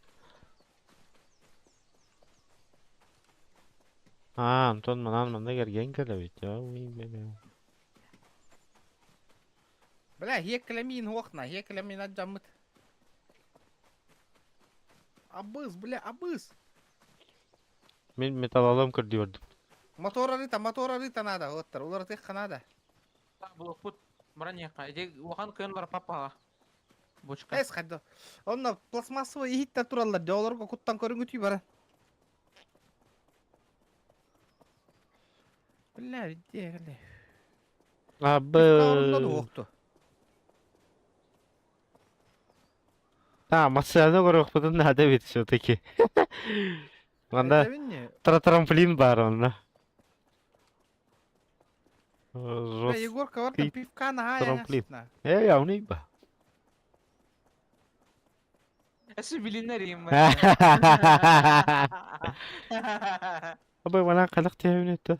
Аа, Антон манан манна кэргэн кэлэбит. Бля, хиэккэлэмиин хуохна, хиэккэлэмиин адьаммыт. Абыс, бля, абыс. Мин металлолом көрдүү Мотор арыта, мотор арыта надо, оттар, уларытыахха надо. Булукпут баран иэххэ. Ити улахан кыын бар папаҕа. Бочка. Эс хайда. Онно пластмассовый иһиттэр тураллар, дьэ олорго куттан көрүҥүтүй бара. Бля, где, бля. Пивка орунна Абы. дуохту. А, массыана көрүөхпүтүн наада эбит все-таки. Манна Этэбин не? трамплин баар онно. Бля, Егорка, бар там Жесткий пивка наһаа трамплин. яҥасытна. Э, явный ба. Эсі билинер им. Абы манан хайдах түһэбин это?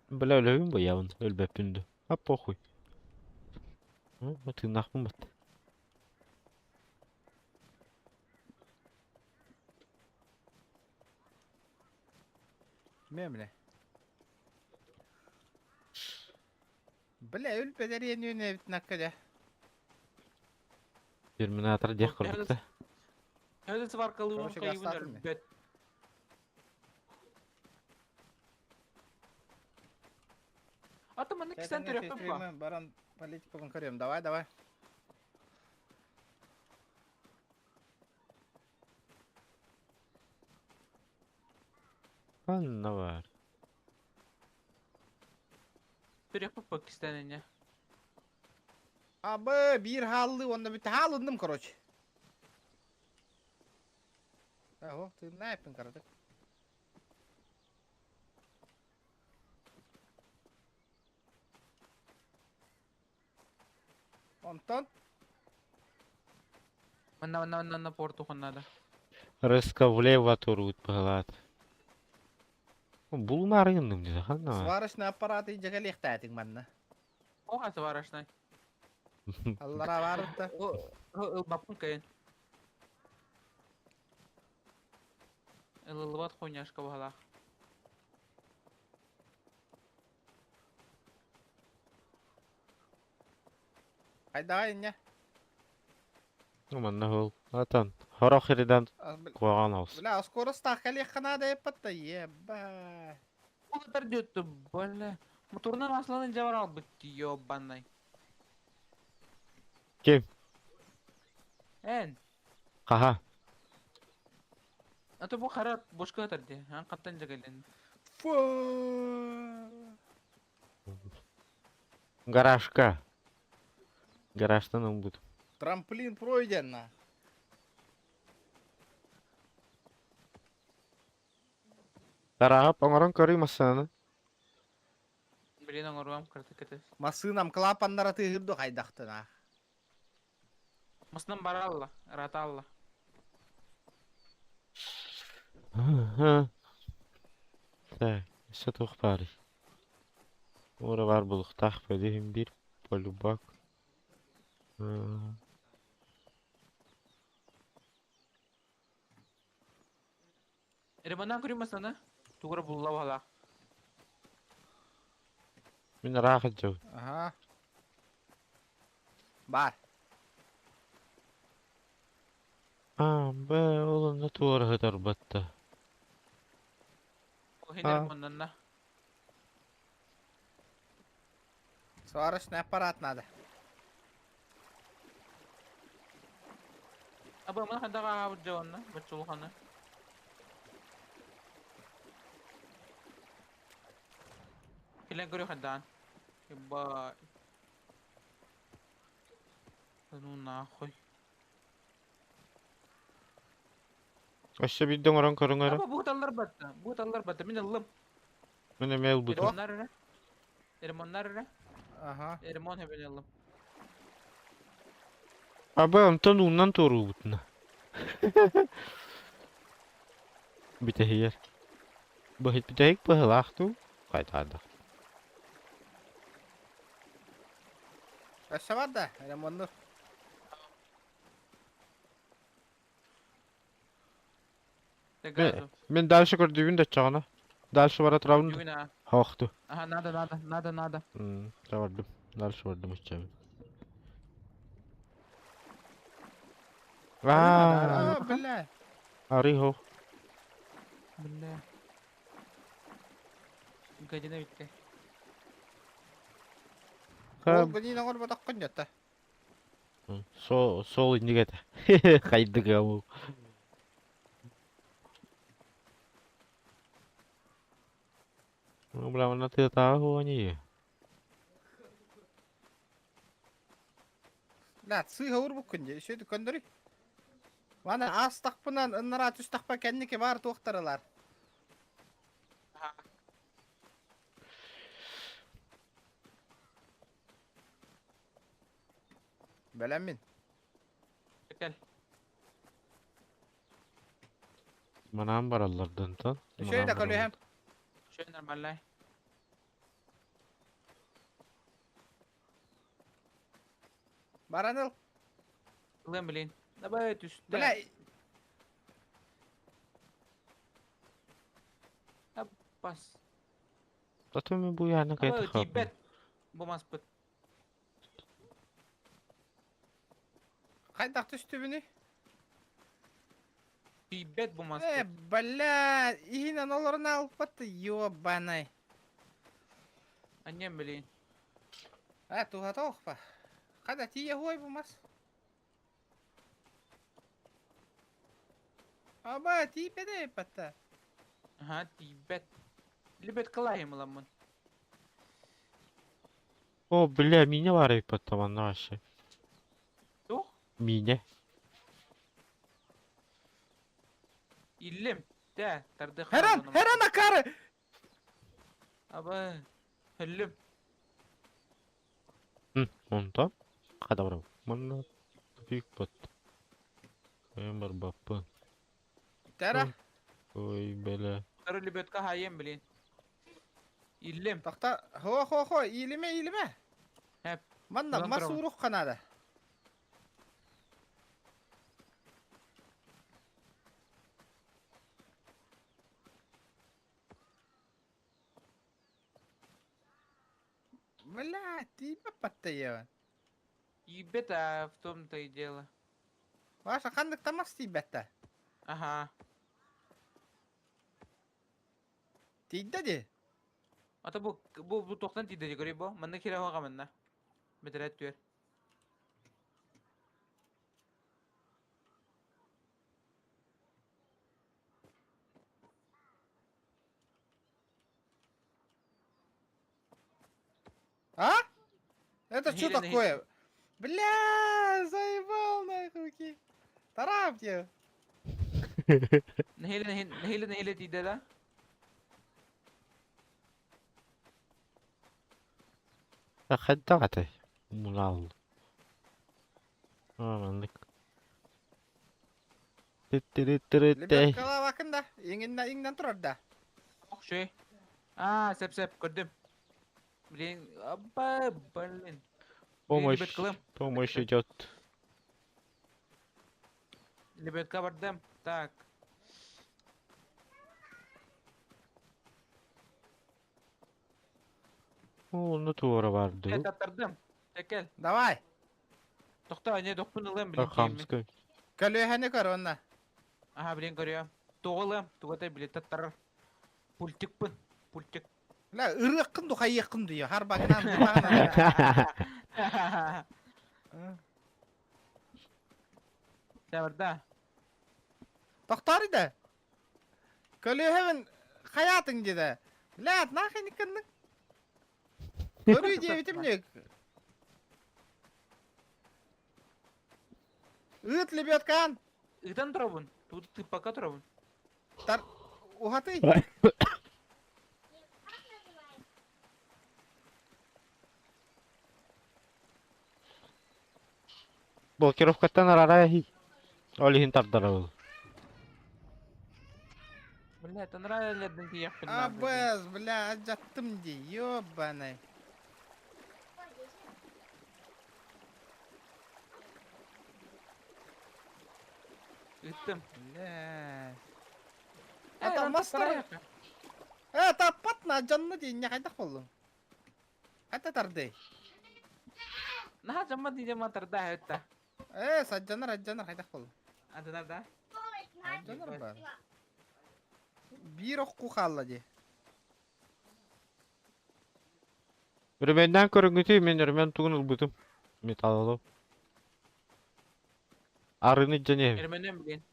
Бля, өлөбүн боябын, өлбөппүн дуу. А похуй. Тыыннаахпын бат. Ме, бля. Бля, өлбөдөр иэнүөн эбит накка дьэ. Терминатор диэх курдук да. Öyle сваркалыыбын Короче, кайыбын гастаатын мен. өлбөт. Ата манна кистен төрөппүн ба. Баран политикабын көрөм. Давай, давай. Ханна бар. Төрөппүн ба кистен эне. Абы, биир хааллыы уонна бүттэ хаалынным, короче. Ого, тыыннаа эппин каратык. Онтон Манна манна манна манна порту хоннада. Резко влево туруут быһалаат. Булумаары гынным дии, ханна бар. сварочный аппарат дьэгэлиэхтээтиҥ манна. Оха сварочный. Аллара баарытта. Ылбаппын кайын. Ылылыбат хуйняшка баһалаах. Хайдаҕай инньэ? Ну, манна ол. Атан. Хорох иридан куһаҕан аус. Бля, скоростаах кэлиэххэ наада эппэт да, еба. Улатар диэттэ, бля. Моторунан асланын дьабар албыт ёбанай. Ким? Эн. Хаха. А то бу хара бошка атар дии. Ан хаттан дьэгэлэн. Фу. Гаражка. Гаражтан ылбыт. Трамплин пройден. Тараап оҥорон көрүй массыынаны. Блин оҥоруом кырата кэтес. Массыынам клапаннара тыаһыыр хайдахтына. Массыынам баралла, ыраатаалла. Так, өссө туох баарый? Уора баар булуктаах бөлүһүн биир полюбак. Ремоннан көрүү массыынаны. Тугура булла баһалаах. Мин ыраах илдьэбин. Аха. Бар. Аа, бэ, ол онно туора сытарбатта. Ол иһин Аа. ремоннанна. Сварочный аппарат надо. Аба маны хайдах ааһабыт дьэ онно, баччулуханы. Кэлэн көрүөх хайдаан. Ебать. Да ну нахуй. Өссө биирдэ оҥорон көрүҥ эрэ. Аба бу таллар батта, бу таллар батта. Мин ыллым. Мин эмиэ ылбытым. Ремоннар эрэ. Ремоннар эрэ. Ага. Ремон хэбэн ыллым. Аба онтон уунан туоруубутуна. Бүтэһигэр. Быһыт бүтэһик быһылаах дуу? Хайдаадах. Өссө бар да, ремоннур. Газу. Мин дальше көрдүүбүн да оччоҕуна. Дальше бара турабын да. Бүгүн а. Хоохту. Ага, надо, надо, надо, надо. Бардым. Дальше бардым оччоҕун. Аа, А, бля. арый хоох. Бля. Гадина бүттэ. Ол гынин оҥорботоххун дьэ Сол сол инник этэ. Хайдык ол. Бля, манна тыатааҕы хуании. Бля, сыыһа уурбуккун дии, үсүөтү көннөрүй. Маны аастахпынан ыннараа түстахпа кэнники баар туохтарылар. Бэлэммин. Кэл. Манаан бараллар дантан. Үчүгэй да көлүөһэм. Үчүгэй нормальнай. Баран ыл. Ылыам билин. Давай түстэ. Бля, Бас. Зато мен бу яны Давай кайта хаппын. тиийбэт. Бу маспыт. хайдах түстүбүнүй? Тиийбэт бу Э, маспыт. бля, иһинэн олорон алпат, ёбаный. Аннем билин. А, туһата охпа. Хада тиийэ хуой бу мас. Аба, тиийбэт эппэтэ. Ага, тиийбэт. Либет кылаһым ыламмын. О, бля, мине бар эбит манна вообще. Туох? Мине. Иллим. Тэ, тардых. Херан, херан акары! Аба, өллүм. Онтон хада барабын. Манна тупик бат. Кайын барбаппын. Тара, Ой, бля. Тары лебедка хайым, блин. Иллим. тохта, хо-хо-хо, иилимэ, иилимэ. Хэп. Манна Ылан мас турабын. уурух наада. Бля, тиийбэт баттайабын. Тиийбэт, а в том-то и дело. Ваша ханнык тамас тиийбэт да? Ага. Тиийдэ дии. Ата бу бу бу туохтан тиийдэ дии көрүй бу. Манна киирэ хоҕа манна. Бэтэрээт түөр. А? Это что Нахиле, нахиле. такое? Бля, заебал нахуй. Тарап тебе. Нэһиилэ нэһиилэ нэһиилэ нэһиилэ тиийдэ да? Хайдах этэй? Мунаал. Маннык. Титтиритtirиттэй. Лебедкалаабакын да, иҥиннэ иҥнэн турар да. Охшуй. Аа, сөп сөп, көрдүм. Блин, аба, блин. Помощь, Лебедкалым. помощь идет. Лебедка бардым. Так. Онно туора барды. Э, таттардым. Кел. Давай. Тохтоо, не дохпун ылыам, блин. Хамскай. Көлүөһэни көр онно. Аха, блин, көрүөм. Тугу ылыам, тугу блин, таттарар. Пультикпын. Пультик. Бля, ырыаххын ду хайыаххын ду харбагынан дымаҕынан. Сабарда. Тохтоор да. Көлүөһэбин хайаатыҥ диэтэ. Блядь, нахуй не кыннык. Көрүү диэбитим не. Ыыт лебедкаан. Ыытан турабын. Тут ты пока турабын. Тар уһатый. Блокировкаттан арара Ол иһин тардарабыл. Бля, это нравится тиийэхпин Абыз, бля, алдьаттым дии, ёбаный. Ыыттым. Бля. Это мастер. Э, таппат на дьонно дии, не хайдах боллуң? Хата тардый. Наһаа дьамма дии дьамма тарда этта. Э, садьанар, адьанар хайдах боллуң? Адынар да? Адьанар бар. Биир охку хаалла дии. Өрөмөннән көрүҥүтүй мин өрөмөн тугун ылбытым. Металлолом. Арыны дьэниэм. Өрөмөннөн билин.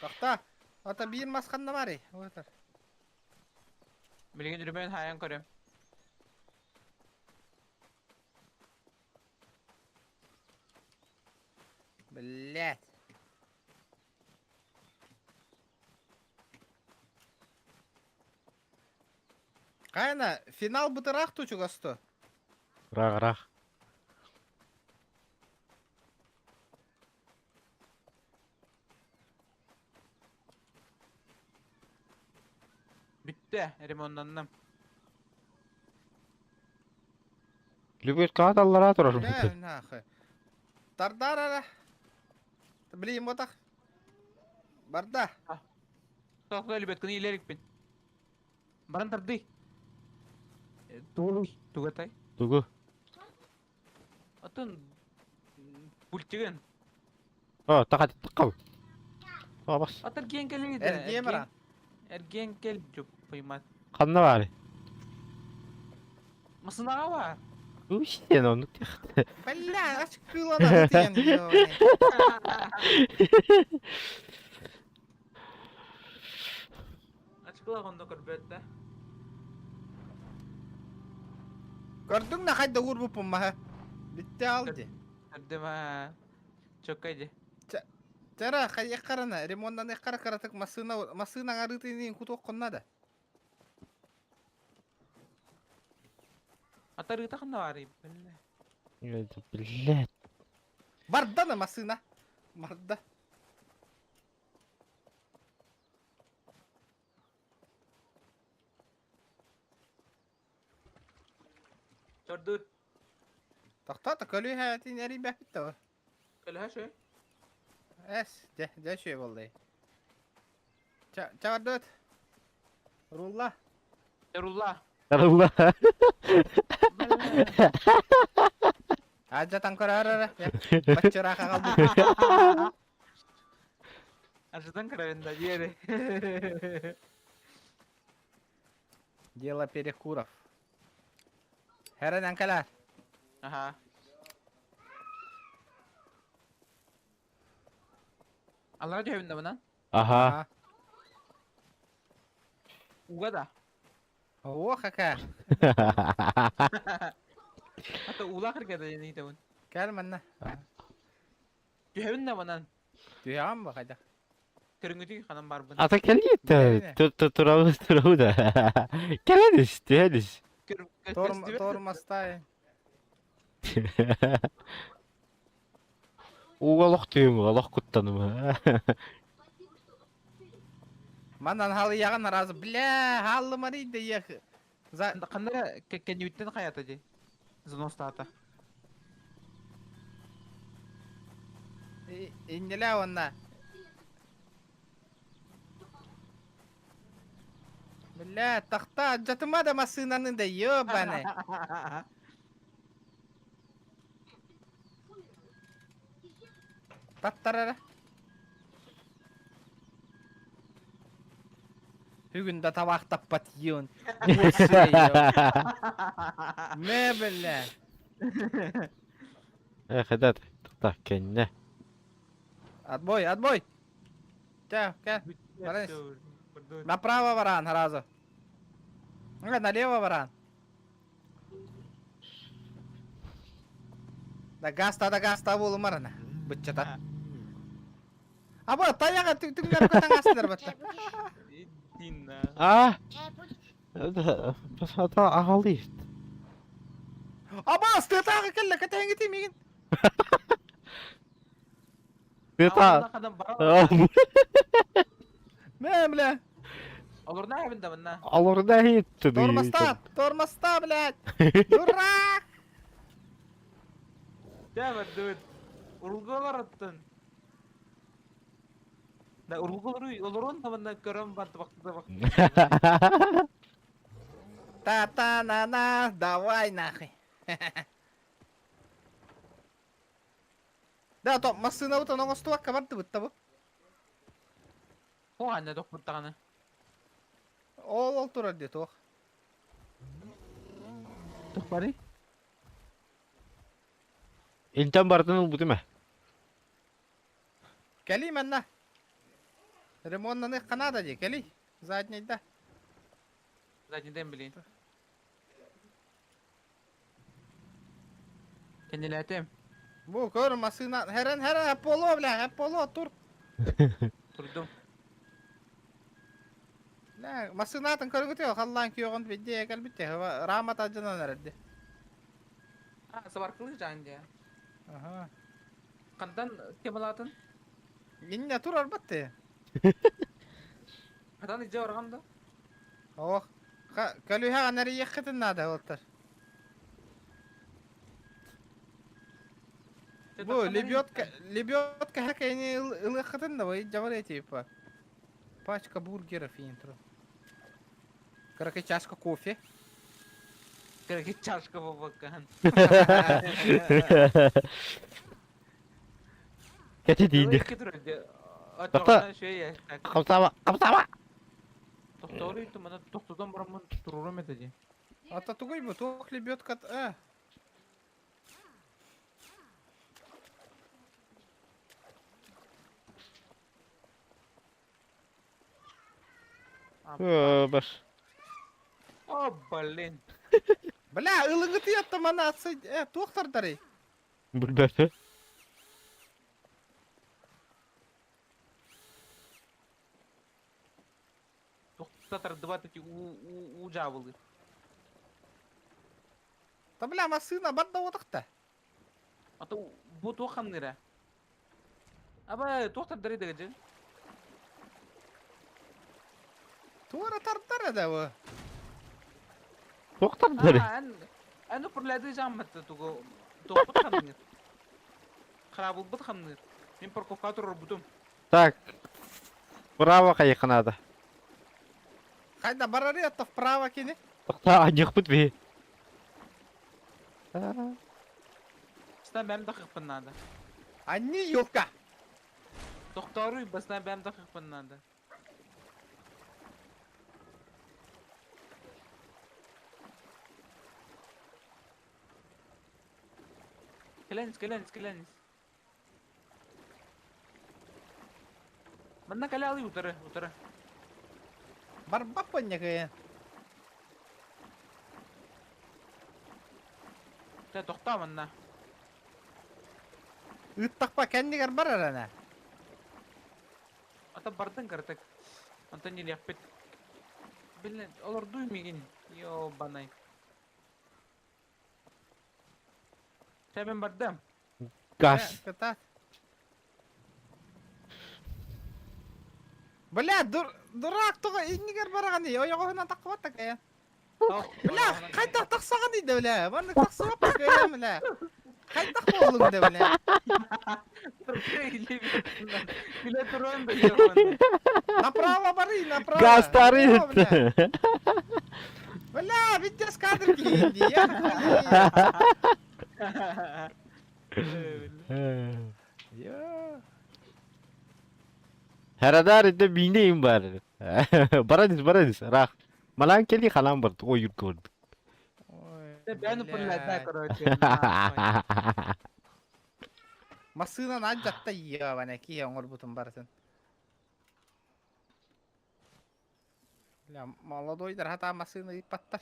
Тохта. Ата биир мас ханна барый? Отар. Билигин өрөмөн хайан көрөм. Блять. Кайна, финал бытыраах тучугасту. Рах-рах. Бүттэ, ремоннанным. Любит каат аллараа турар Бля, нахуй. Тардар ара. Блин, вот так. Барда. Тоқта лебедканы илерикпин. Баран тардый. Тугуй, тугатай. Тугу. Атын пультигин. О, тахат тақал. О, бас. Ат эрген кэлиде. Эргиэ баран. Эрген кэл жуп поймат. Ханна баары? Масынаға бар. Уй, оннук тиэхтэ. Бля, ачык кыылана тиэн ёбаный. Ачкыла онно көрбөт да. Көрдүҥ да хайда уурбуппун маһы. Бүтте ал ди. Көрдүм аа. Чоккай ди. Тара хайыаххарана ремоннаныаххара кыратык массыына массыына аҥарыытын кутуоххунна да. Атарыыта ханна баарый? Бля. Блядь. Бардана массыына. Барда. Чордур. Тохтоото көлүһээтин эрийбэппит да. Көлөһө шөй. Эс, дьэ, дьэ үчүгэй буолла. Ча, чабардыт. Рулла. Рулла. Рулла. Ажатан көрөр эрэ. Баччыраах аҕалбыт. Ажатан көрөрүн да диэри. Дело перекуров. Хэрэнэн кэлээр. Аха. Аллара түһэбин да мынан? Аха. Уга да. О, хака. Ата уулаах эргэ да диэн Кэл манна. Түһэбин да манан. Түһэҕин ба хайдах? Көрүҥүтүй ханан барбын. Ата кэлиитэ. Турабы турабы да. Кэлэн ис, түһэн ис. Тормозтай. Ууга олох түһүм, олох куттаным. Манан халыйаҕын раз, бля, хааллымарый да ех. За... Ханна кэннибиттэн хайата дии? Заностаата. Иннилээ уонна. Бля, тахта, дьатыма да массыынаны да ёбаный. Таттарара. Бүгүн да табаах таппат йон. Мэ бля. Эх, этот, так, кэннэ. Отбой, отбой. Чэ, кэ. Баран. Направо баран, сразу. Налево баран. Да гаста да гаста буолумарына. Быччата. Аба таяга түҥнэр көтөҥ батта. А? Это агалыйт. Аба астытаагы кэллэ кэтэҥити мигин. Это Мэ, бля. Олорна эбин да мына. Олорна хит. Тормозта, тормозта, блядь. Дурак. Дәбер дүт. Урулгалар аттын. Да урулгалар олорон да мына көрөм бар бакты бак. Та-та-на-на, давай нахуй. Да, то массыынабыт оҥостубакка бардыбыт да бу. О, анна тохпут даҕаны. Ол ол турар дии туох. Туох барый? Интэн бартын ылбытым ээ. Кэлий манна. Ремоннаныах наада дии, кэлий. Заднийда. Заднийдан билин. Кэннилээтим. Бу көр массыына хэрэн хэрэн Аполло бля Аполло тур. Турдум. Бля массыынатын көргүтүө халлаан күөҕүн бидде кэлбитте рама тажынан эрэрди. А, сабаркылы жан дия. Аха. Хантан темалаатын? Инне турар батты. Хатан ижэ барган да? Ох. Көлүһэ анарыйыаххытын наада олтар. Бу лебедка, лебедка хакайны ылыаххытын да бай жабар типа. Пачка бургеров интро. Кыракый чашка кофе. Кыракый чашка бабаккан. Кэти диидик. Тохто. Хамсаба, хамсаба. Тохтору мана тохтотон бараммын турурум этэ дии. Ата тугуй бу туох лебедка э. Бас. О, блин. Бля, ылыҥыты ятта мана атсы э туох тардарый? Билбэппин. Тохта тардыбат эти уу уу уу дьаабылы. Та бля массыына барда уотахта. А то бу туох хамныра? Аба туох тардары дэгдьин? Туора тардара да бу. Туох тардары? А, эн эн управляды жамматты тугу туохпут хамныыр. Хараабылбыт хамныыр. Мин парковка турарбутум. Так. Браво хайыхха наада. Хайда барары атта вправо кини. Тохтоо анньыахпыт биһи. Баста бэм да надо. Анни ёлка. Тохтооруй баста бэм да надо. Кэлэнис, кэлэнис, кэлэнис. Манна кэлэ алый утары, утары. Барбаппын ньакыйан. Тэ тохтоо манна. Ыыттахпа кэннигэр бар эрэнэ. Ата бардын кыратык. Онтон нилиэхпит. Билин олордуй мигин. Ёбаный. Чэ мин бардым. Газ. Кытаат. Бля, дурак тоҕо иннигэр бараҕаный? Ойоҕоһунан таххыбат такая. Бля, хайдах тахсаҕыный да, бля? Маннык тахсыбаппын кыайан, бля. Хайдах буоллуҥ да, бля? Күлэ туран да ебаный. Направо бары, направо. Газ О, бля. Бля, видео кадр киһи дии, я. Харадар это биинейим бар. Барадис, барадис, рах. Малан кели халан бар, ой юрка бар. Ой, Бэни пуллата, блядь. короче, нахуй. Массыынан алдьатта ебаный киһи оҥорбутун барытын. Бля, молодойдар хатаан массыына ыыппаттар.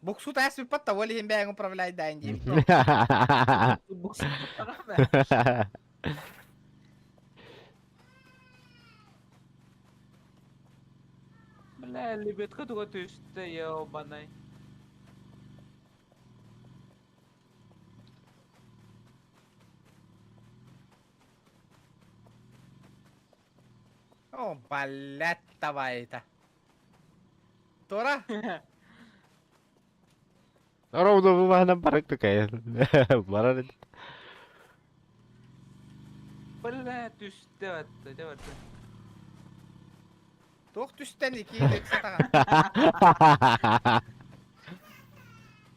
Буксу таас ыыппат ол иһин бэйэҥ управляйдаан диэбит. Бля, лебедка туга түстэ, ебаный. О, блядь, давай это. Тора? Ровно бу барак такая. Барар. Бля, түстэ батта, дьэ барда. Туох түстэн икки сатаҕан.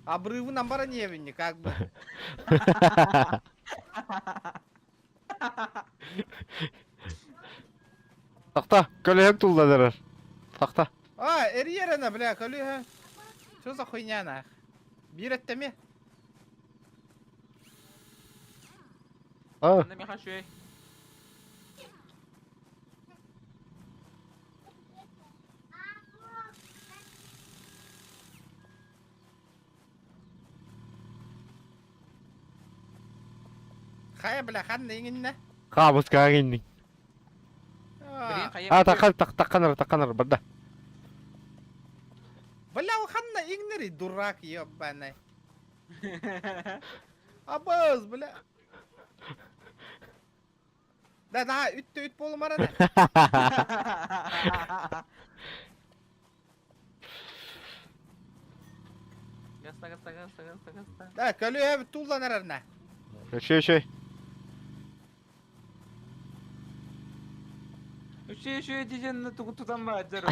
Обрывы нам не как бы. Тахта, көлөһөк тулланырар. Тахта. А, эрьерена, бля, көлүһэ. Что за хуйня нах? Биир эттеми. А, Манна миэхэ үчүгэй. Хайа, бля, ханна иҥиннэ? хаамыскаҕа инник. Билигин хайа А, такkan такканар, такканар, барда. Бля, ханна иҥнэри, дурак, ебаный. Абыз, бля. Да, да, үттэ үт буолумарана. Гаста, гаста, гаста, гаста, гаста. Да, көлүһэ тулланарарна. Үшүй, үшүй. Үчүгэй үчүгэй дьиэжэннэ тугу тутан баадьар.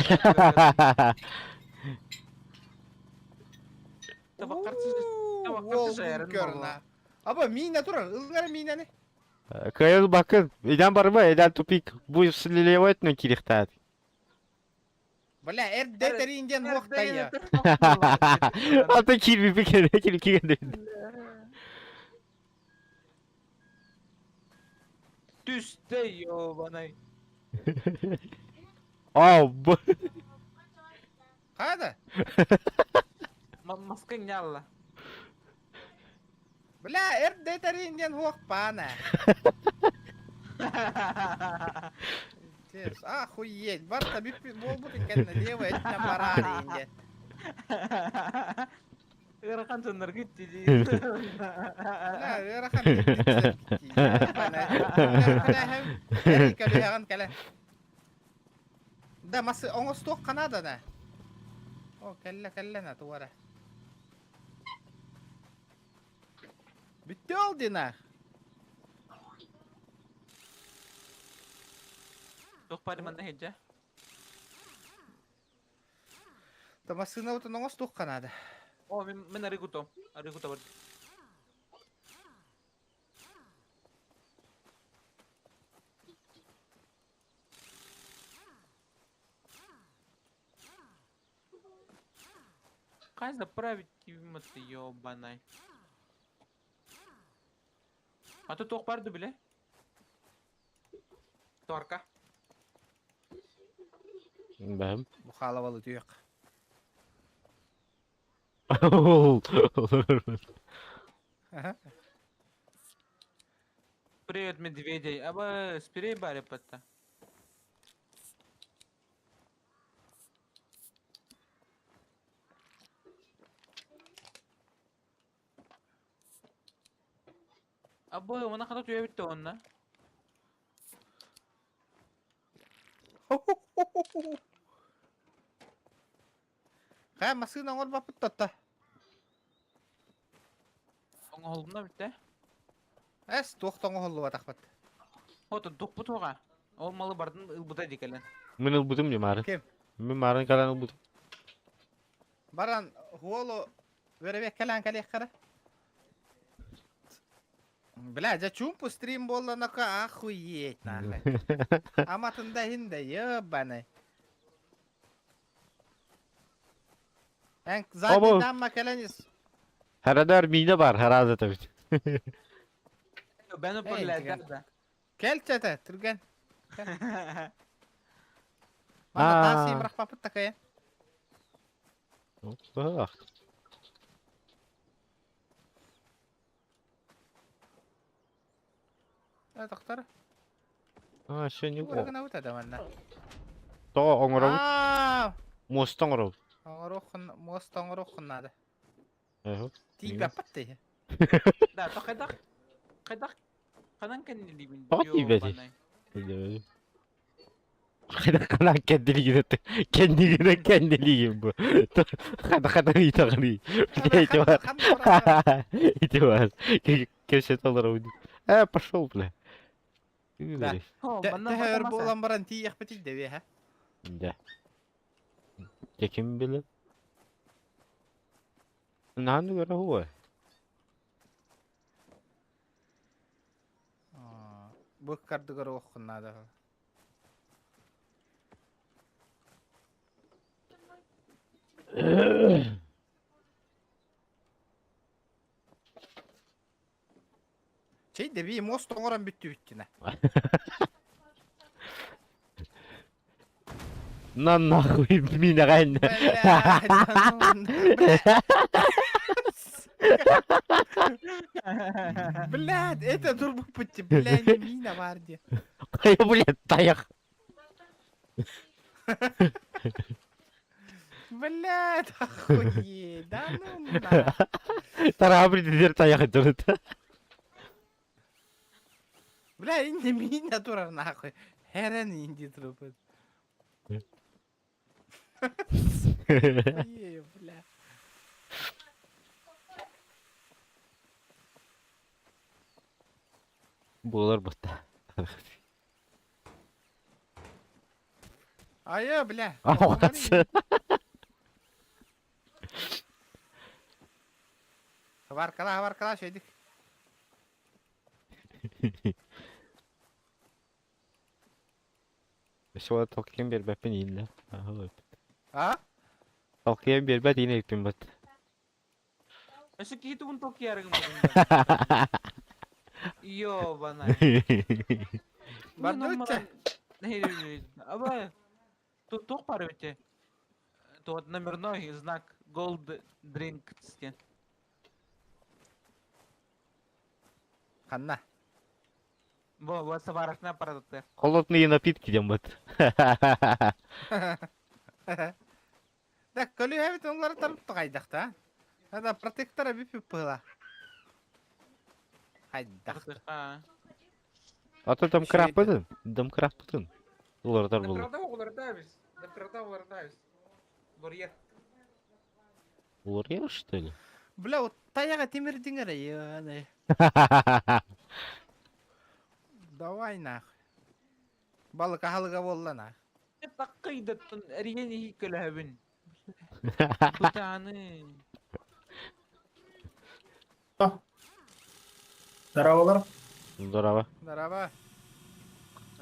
Көрна. Аба миинэ турар, ылгара миинэни. Кыайыл бакын, иден барма, иден тупик. Бу слилевать на кирихтаат. Бля, эрдэ тэриин диэн хуохтайя. Ата кирби бикере кири кири. Түстэ ёбаный. Aa, bu. Хайда? Маскын нялла. Бля, эрдэ тэриин диэн хуохпаана. Охуеть, барта бүппүт буолбут иккэннэ левая өттүнэн бараары диэн. Ыарахан дьоннорго дии. Бля, ыарахан көлүһэҕин кэлэ. Да, масы оҥостуох ханаада да. О, кэллэ кэллэ на туара. Бүттэ ол динах. Туох баар манна иһирдьэ? Да массыынабытын оҥостуох ханаада. О, мин мин арыгы Арыгы бар. Хай заправить ты ёбаный. А то туох барды биле? Торка. Бэм. Бу халабалы түйек. Ага. Привет, медведей. Аба, спирей баре патта. Абы, мана хата түһэ бүттэ онно. Хайа массыына оҥорбоппут тотто. Оҥоһулунна бүттэ. Эс туох да оҥоһуллубатахпыт. Оту туппут уоҕа. Ол малы бардын ылбыта дии кэлэн. Мин ылбытым дии маарын. Ким? Мин маарын кэлэн ылбытым. Баран хуолу үөрэбиэккэлээн кэлиэххэ эрэ. Бля, дьэ чуумпу стрим буолланака охуеть нахуй. Аматын да иһин да ебаный. Эн задний дамма кэлэн ис. Харадар миинэ бар, хараза табит. Бен управляет да. Кэл чата, түргэн. Мана таас имрахпапыт такая. Бах. Э, доктор. А, еще не Тугу гынабыт это манна? Тоҕо оҥоробут? Аа, Муоста оҥоробут. Оҥоруоххун, муоста оҥоруоххун наада. Эһэ. Тиийбэппит дии. Да, то хайдах хайдах ханан кэннилиибин? Тоҕо тиийбэтий? Хайдах ханан кэннилиигин кэннигинэ кэннилиигин бу. Хата хата ыйтаҕыный. Ити бар. Ити бар. Кэпсэтэ олоробун. Э, пошел, бля. Да. Төһө өр буолан баран тиийэхпитий дэбиэһэ? Да. Дьэ ким билэр? Наһаа көрө хуой. Бу кардыгар уоххун наада. Чэй дэбии мост оҥорон бүттүбүттүнэ. На нахуй минаҕа Блядь, это турбуппут, бля, не мина бар де. Блядь, тайах. Блядь, охуеть, да ну на. Тараабыр дидер тайах дұрыт. Бля, инди мина турар нахуй. Херен инди трупы. Охуею, бля. Буолар бутта. Айа, бля. Аҕасы. Хабаркала, хабаркала, шөйдүк. Өссө толкуйан биэрбэппин ииллэ. А? Толкуйан биэрбэт иин эбиппин бат. Өссө киһи тугун толкуйарыгын бутун. Ёбана. Бардыбытча. Аба, туох баар эбитэ? Туот номерной знак Gold Drink диэн. Ханна? Бу бу сабарашна аппаратыттар. Холодные напитки диэн бат. Да, көлүһэбит онлары тарып хайдахта. Это протектора бүпүп пыла. Хайдах. А то там краппытын. Дам краппытын. Улардар булу. Дапрада улардабыз. Дапрада улардабыз. Лорьер. Уларьер, что ли? Бля, вот таяга тимирдиң эрэ, ебаный. Давай нахуй. Балык аһылыга буолла нах. Таккыйдаттан эрийэн иһи көлөһөбүн. Бытааны. Здоровалар. Здорово. Здорово.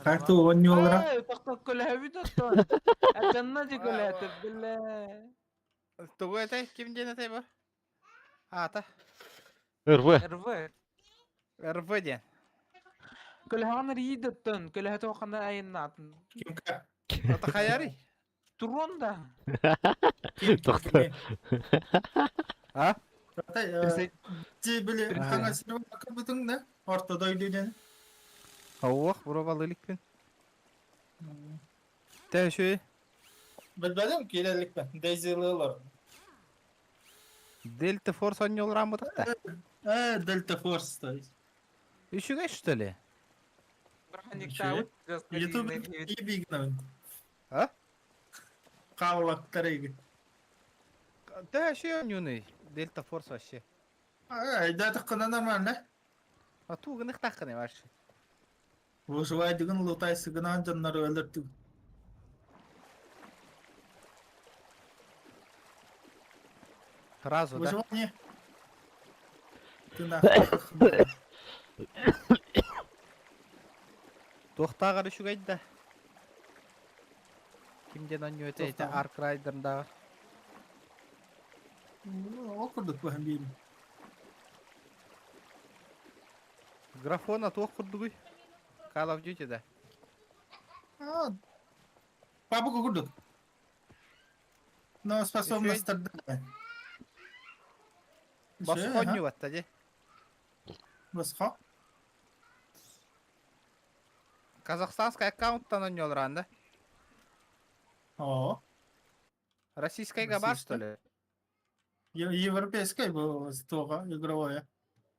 Как ты оонньуулара? Эй, тохтоо көлөһөбүт оттон. Ачанна дьи көлөһөтө бile. Тугу этэй? Ким диэн этэй бу? Аата. РВ. РВ. РВ диэн. Көлөһөҕүн эрийдаттан, көлөһөтө хана айыннаатын. Кимка? Ата хайарый? Турон да. Тохтоо. А? Ти били хаҥа сирин бакырбытыҥ да? Орто дойду диэн. Ауах, буробалыылыкпын. Тэ үчүгэй. Билбэтим киирэликпин. Дейзилыылар. Дельта Форс оонньууларааммытах да. Э, Дельта Форс то есть. Үчүгэй что ли? Быраханниктаабыт Ютуб ибигнабын. А? Хааллаттар эйги. Да, вообще оонньууный. Дельта Форс вообще. Айдаатаххына нормально. А туу гыныхтаххыный вообще. Выживайдыгын лутайсыгынан дьоннору өлөрдүг. Сразу, да? Выживание. Ты Туохтааҕар үчүгэй да. Ким диэн оонньуу этэ ити Туохтааҕар? Ark Rider'дааҕар. Ол курдук баһан биирим. Графона туох курдугуй? Call of Duty да? Папа курдук. Но способностьтарда. Босхо оонньуубатта дии. Босхо. Казахстанскай аккаунттан оонньуоллар да? О. Российскайга бар что ли? Европейская был туга игровое.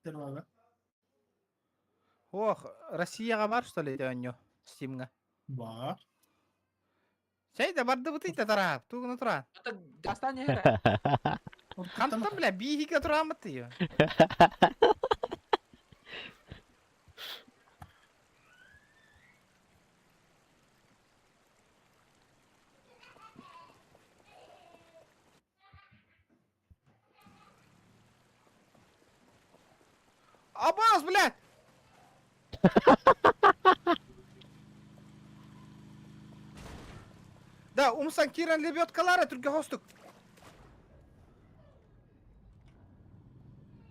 Первого. Ох, Россияҕа бар что ли оонньуу Steam'ҥа? Бар. Чэй да бардыбытый да тараап, тугуна тураан. Гастан эһэрэ. Хантан бля бииһигэ турааммыт Абаз, блядь! Да, умсан киирэн лебедкалара түргэ хостук.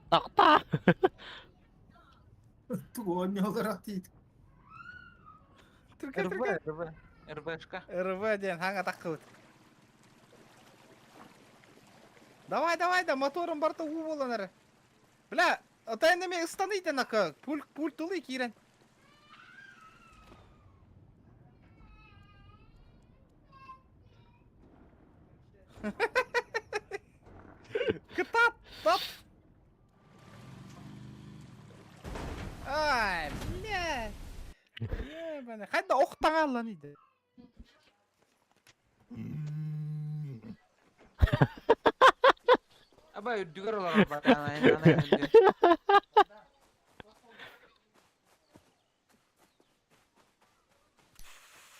Тохтоо! Тугу оонньуулар тиит. Түргэ РВ, түргэ. РВ. РВшка. РВ диэн хаҥа таххыбыт. Давай, давай, да, моторум барыта уу буолан эрэ. Бля, отайын эмиэ ыстаный нака, пуль, пульт ылый киирэн. Кытаат, тат. Ай, бля. Ебаный. Хайда охтаҕаллан иде. Аба үрдүгэр олорор бар. Ана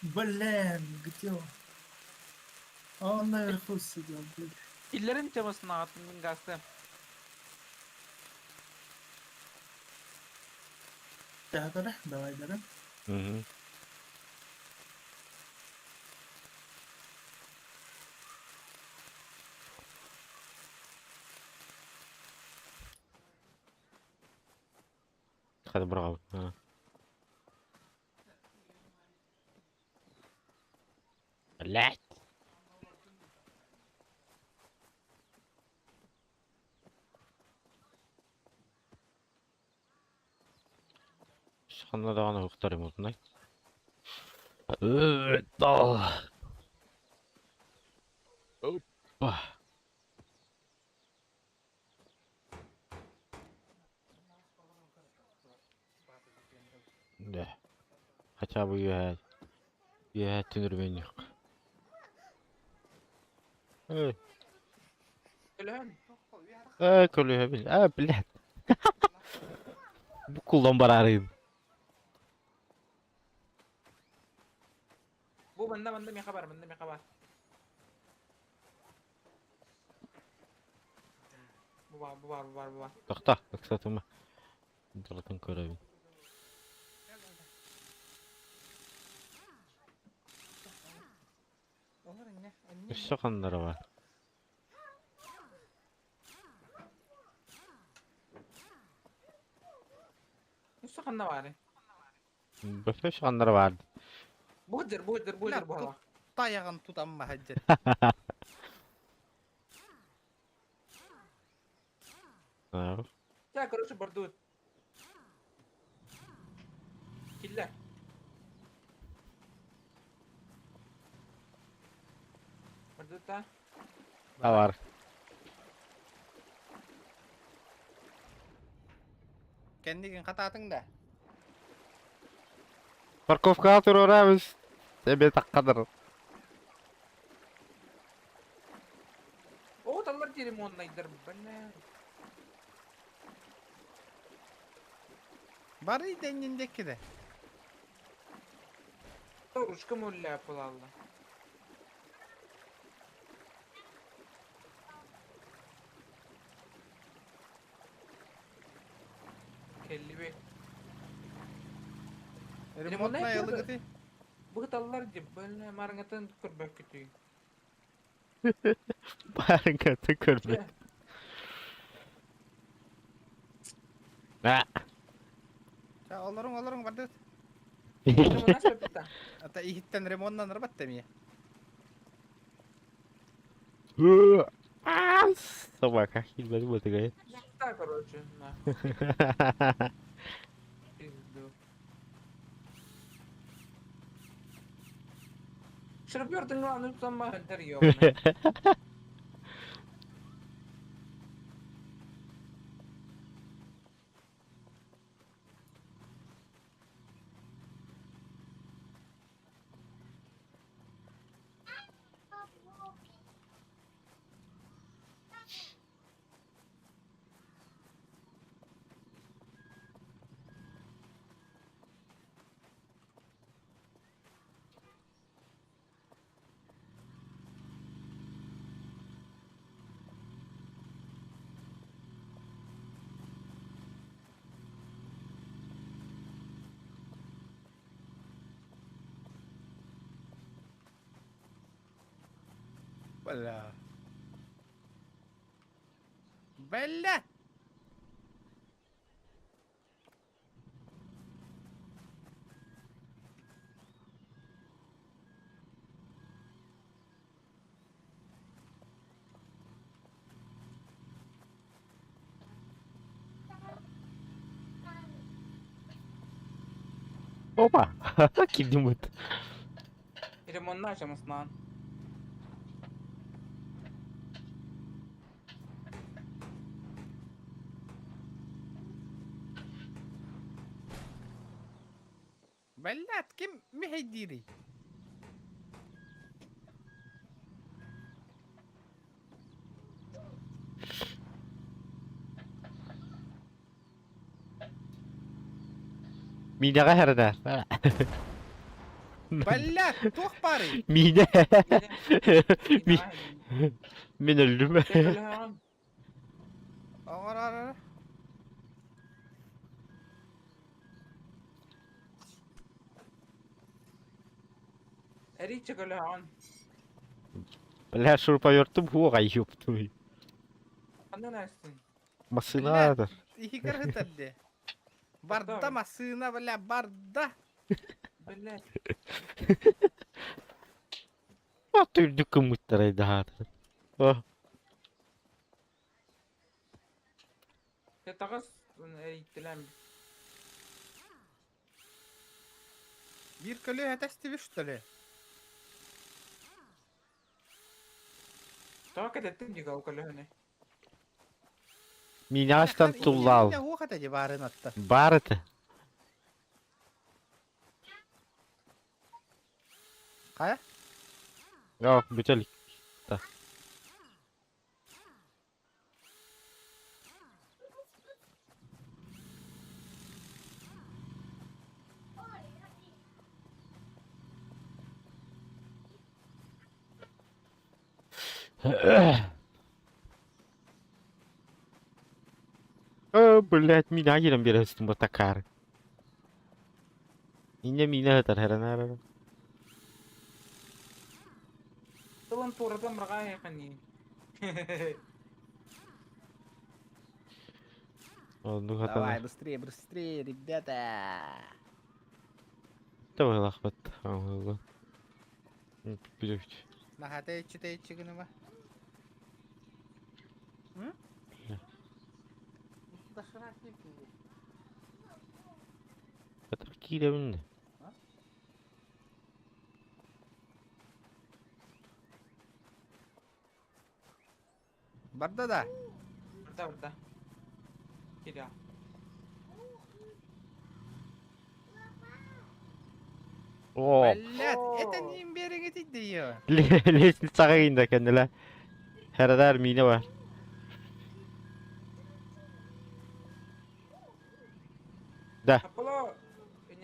Блин, где он? А он наверху сидел, блин. Иллерин темасын ағатын мин гасты. Да, давай, да. Мгм. Хады браво. А. Блять. Ханна даҕаны уһуктар мутунай. Опа. Да. Хотя бы үөһээ үөһээ түнүрбэнньик. Эй, Өлөһөн. эй, көлүһэбин. А, блядь. Бу кулдан барарым. Бу манна манна миэхэ бар, манна миэхэ бар. Бу бар, бу бар, бу бар, бу бар. Тохтоо, ыксатыма. Дырытын көрөбүн. Өссө ханнара бар. Өссө ханна бар. Өссө ханнара бар. Бу дыр, бу дыр, бу дыр буола. Тайаҕын тутан маһадьыр. Аа. Ча, короче, бардут. Киллер. Бардут та. Бар. Кэннигин хатаатыҥ да. Парковкаҕа туруорабыз. Эбэ таххадыр. Оо, таллар ремоннайдар, бля. Бары дэннин деккиде. Ручка мулля пылалла. Келлиби. Ремонтна ылыгыты. Быгыталлар дии, бля, марыңатын көрбөккүтүй. Барыҥҥатын көрбөт. А. Олоруҥ, олоруҥ, бардыт. Ата иһиттэн ремоннанар батта эмиэ. Собака киирбэт буотугай. Да, короче, на. Пизду. Шарпёртын главный сама ёбаный. Бля. Бля! Опа! Кимдимут. Ремонна чамыснан. Блядь, ким михайдири? Миинэҕэ хэрэнэ. Блядь, туох баарый? Миинэ. Мин өллүм. Оҥорор. Эриччэ көлөһөҕүн. Бля, шуруповертум хуоҕай ёптуй. Ханна настын? Массыына Иһигэр сытар дии. Барда массыына, бля, барда. Блядь. Аты үрдүк гыммыттарай даһаатар. Таҕыс эрийтилэм. Биир көлүөһэ тэстибит что ли? Тоҕо кэтэттин дии ол көлөһөнү? Миинэҕэ туллаал. Уох этэ дии баарын атта. Баар этэ. Хайа? Yok, бүтэлик. Да. О, блядь, мина киирэн биэрэ бу такаары. Инньэ миинэ сытар хэрэнээр. Тылын туоратан быраҕаайаххыный. Оннук Давай, хатана. быстрее, быстрее, ребята. Табылахпат. Оҥоһуллан. Бүлүк. Наһаа тэйиччи тэйиччи гыныма. М? Хатар киирэбин. Барда да. Барда барда. Киирэ. О, Блядь, это не имбирь её. Лестницаҕа иинда кэннилэ. Херадар миинэ бар. Да. Аполло.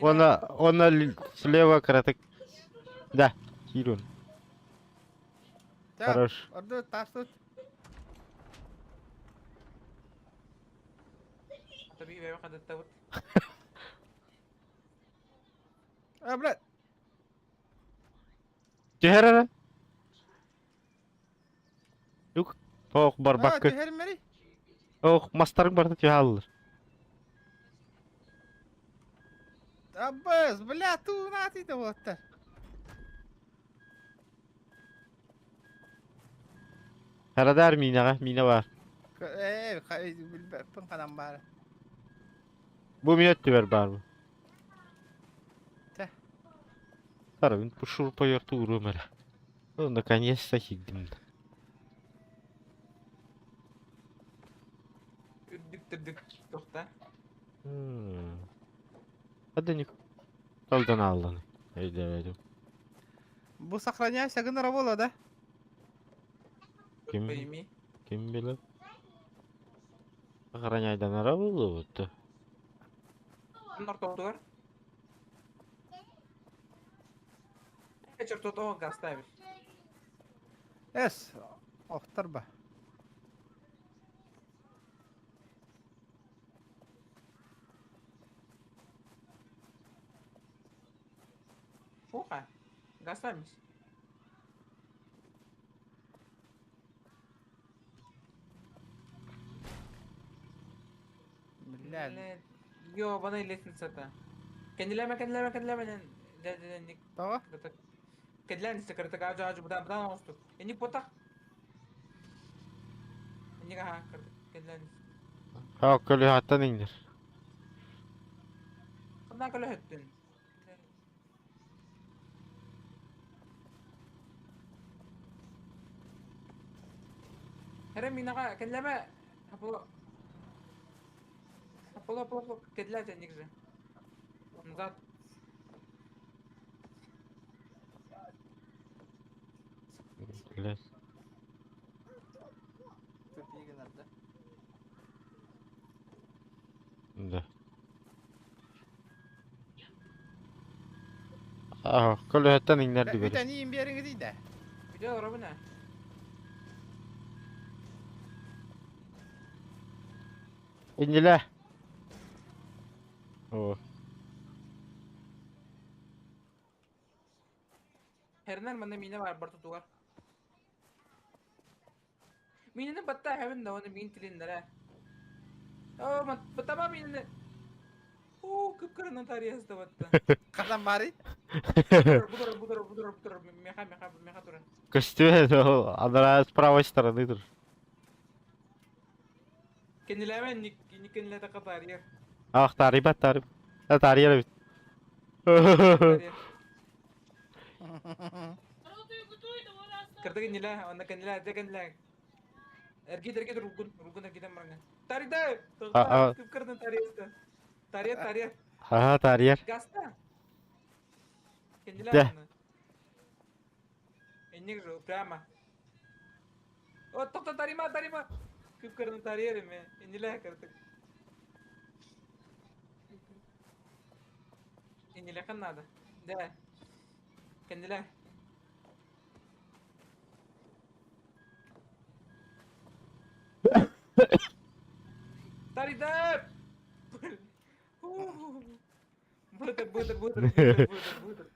Она, она слева краток. Да, кирун. Так, Хорош. орду тас тут. Tabii бэйэ хадаттабыт. А, блядь. Түһэр эрэ. Люк. Ох, А, барбакка. түһэрмэри. Ох, мастарың барда түһэ аллар. Аббас, бля, туунат ити буоттар. Харадар миинэҕэ, миинэ баар. Ээ, билбэппин ханан баара. Бу мин өттүбэр баар бу. Чэ. Сарабын бу шурпайор тууруом эрэ. Ну, наконец-то киирдим. Үрдүк түрдүк тохта. Хадыник. Талдан аалланы. Өйдөөбөтүм. Бу сохраняйся гынара буолла да? Ким, Пойми. ким билэр? Охраняйданара буолуо Нортотугар. Э, чертотоҕо гаставишь. Эс, охторба. Фуха. Гаставишь. Бля, Ёбаный лестница-то. Кенделеме, кенделеме, кенделеме. Ник тоҕо? Кедлен кыртык ажу ажу будан будан оҥостук. Эник ботах. Эник аха кыртык кедлен. Haa көлүһаттан иҥнэр. Ханна көлөһөттүн. Хәрә минаға кенләмә. Аполло. Аполло, Аполло, Аполло, кедлә ник же. Назад. Блядь. Да. Аа, көлүһэттэн иҥнэр дибэри. Бүтэн имбиэриҥ да. Видео робина. Иннилэ. О. Хернер манна мина бар бар тутугар. Минини батта хәбин да оны мин тилиннәре. О, батама минини. О, кыпкырынан тариясы да батта. Хасан бары? Будур, будур, будур, будур, меха, меха, меха тура. Көстүө, анара с правой стороны тур. Кениләмә ник ник кенилә така тария. Ах, тарыйбат, тарыйбат. А, тарыйар эбит. Кырды кенилә, анда кенилә, дә кенилә. Эргит, эргит, ругун, ругун эргитен барган. Тарида! А, а. Кыпкырынан тариясы. Тария, тария. Ага, тарыйар. Гаста. Кенилә. Да. Энник же, прямо. О, токта тарима, тарима. Кыпкырынан тария эме. Энилә кырдык. Энилә надо. Да. Кенилә. Тарида! Бытыр, бытыр, бытыр, бытыр, бытыр, бытыр.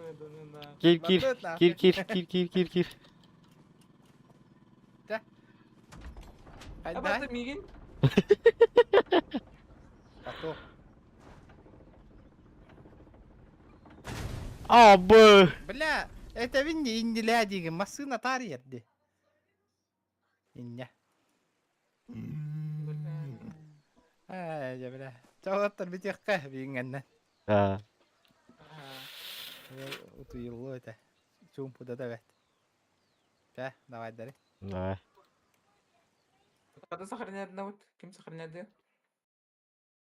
Ой, да ну на. Кир, кир, кир, кир, кир, кир, кир, кир. А Хайда? баты мигин? Ато. А, б. Бля, это винни иннилэ диген массыына таарыйар ди. Инне. Ай, дьэ бля. Чоҕоттор бүтүөххэ бүгүҥҥэннэ. Да. Утуйуллуо этэ. Чуумпуда да бэт. Чэ, давай дары. Давай. Када сохраняет навык? Ким сохраняет?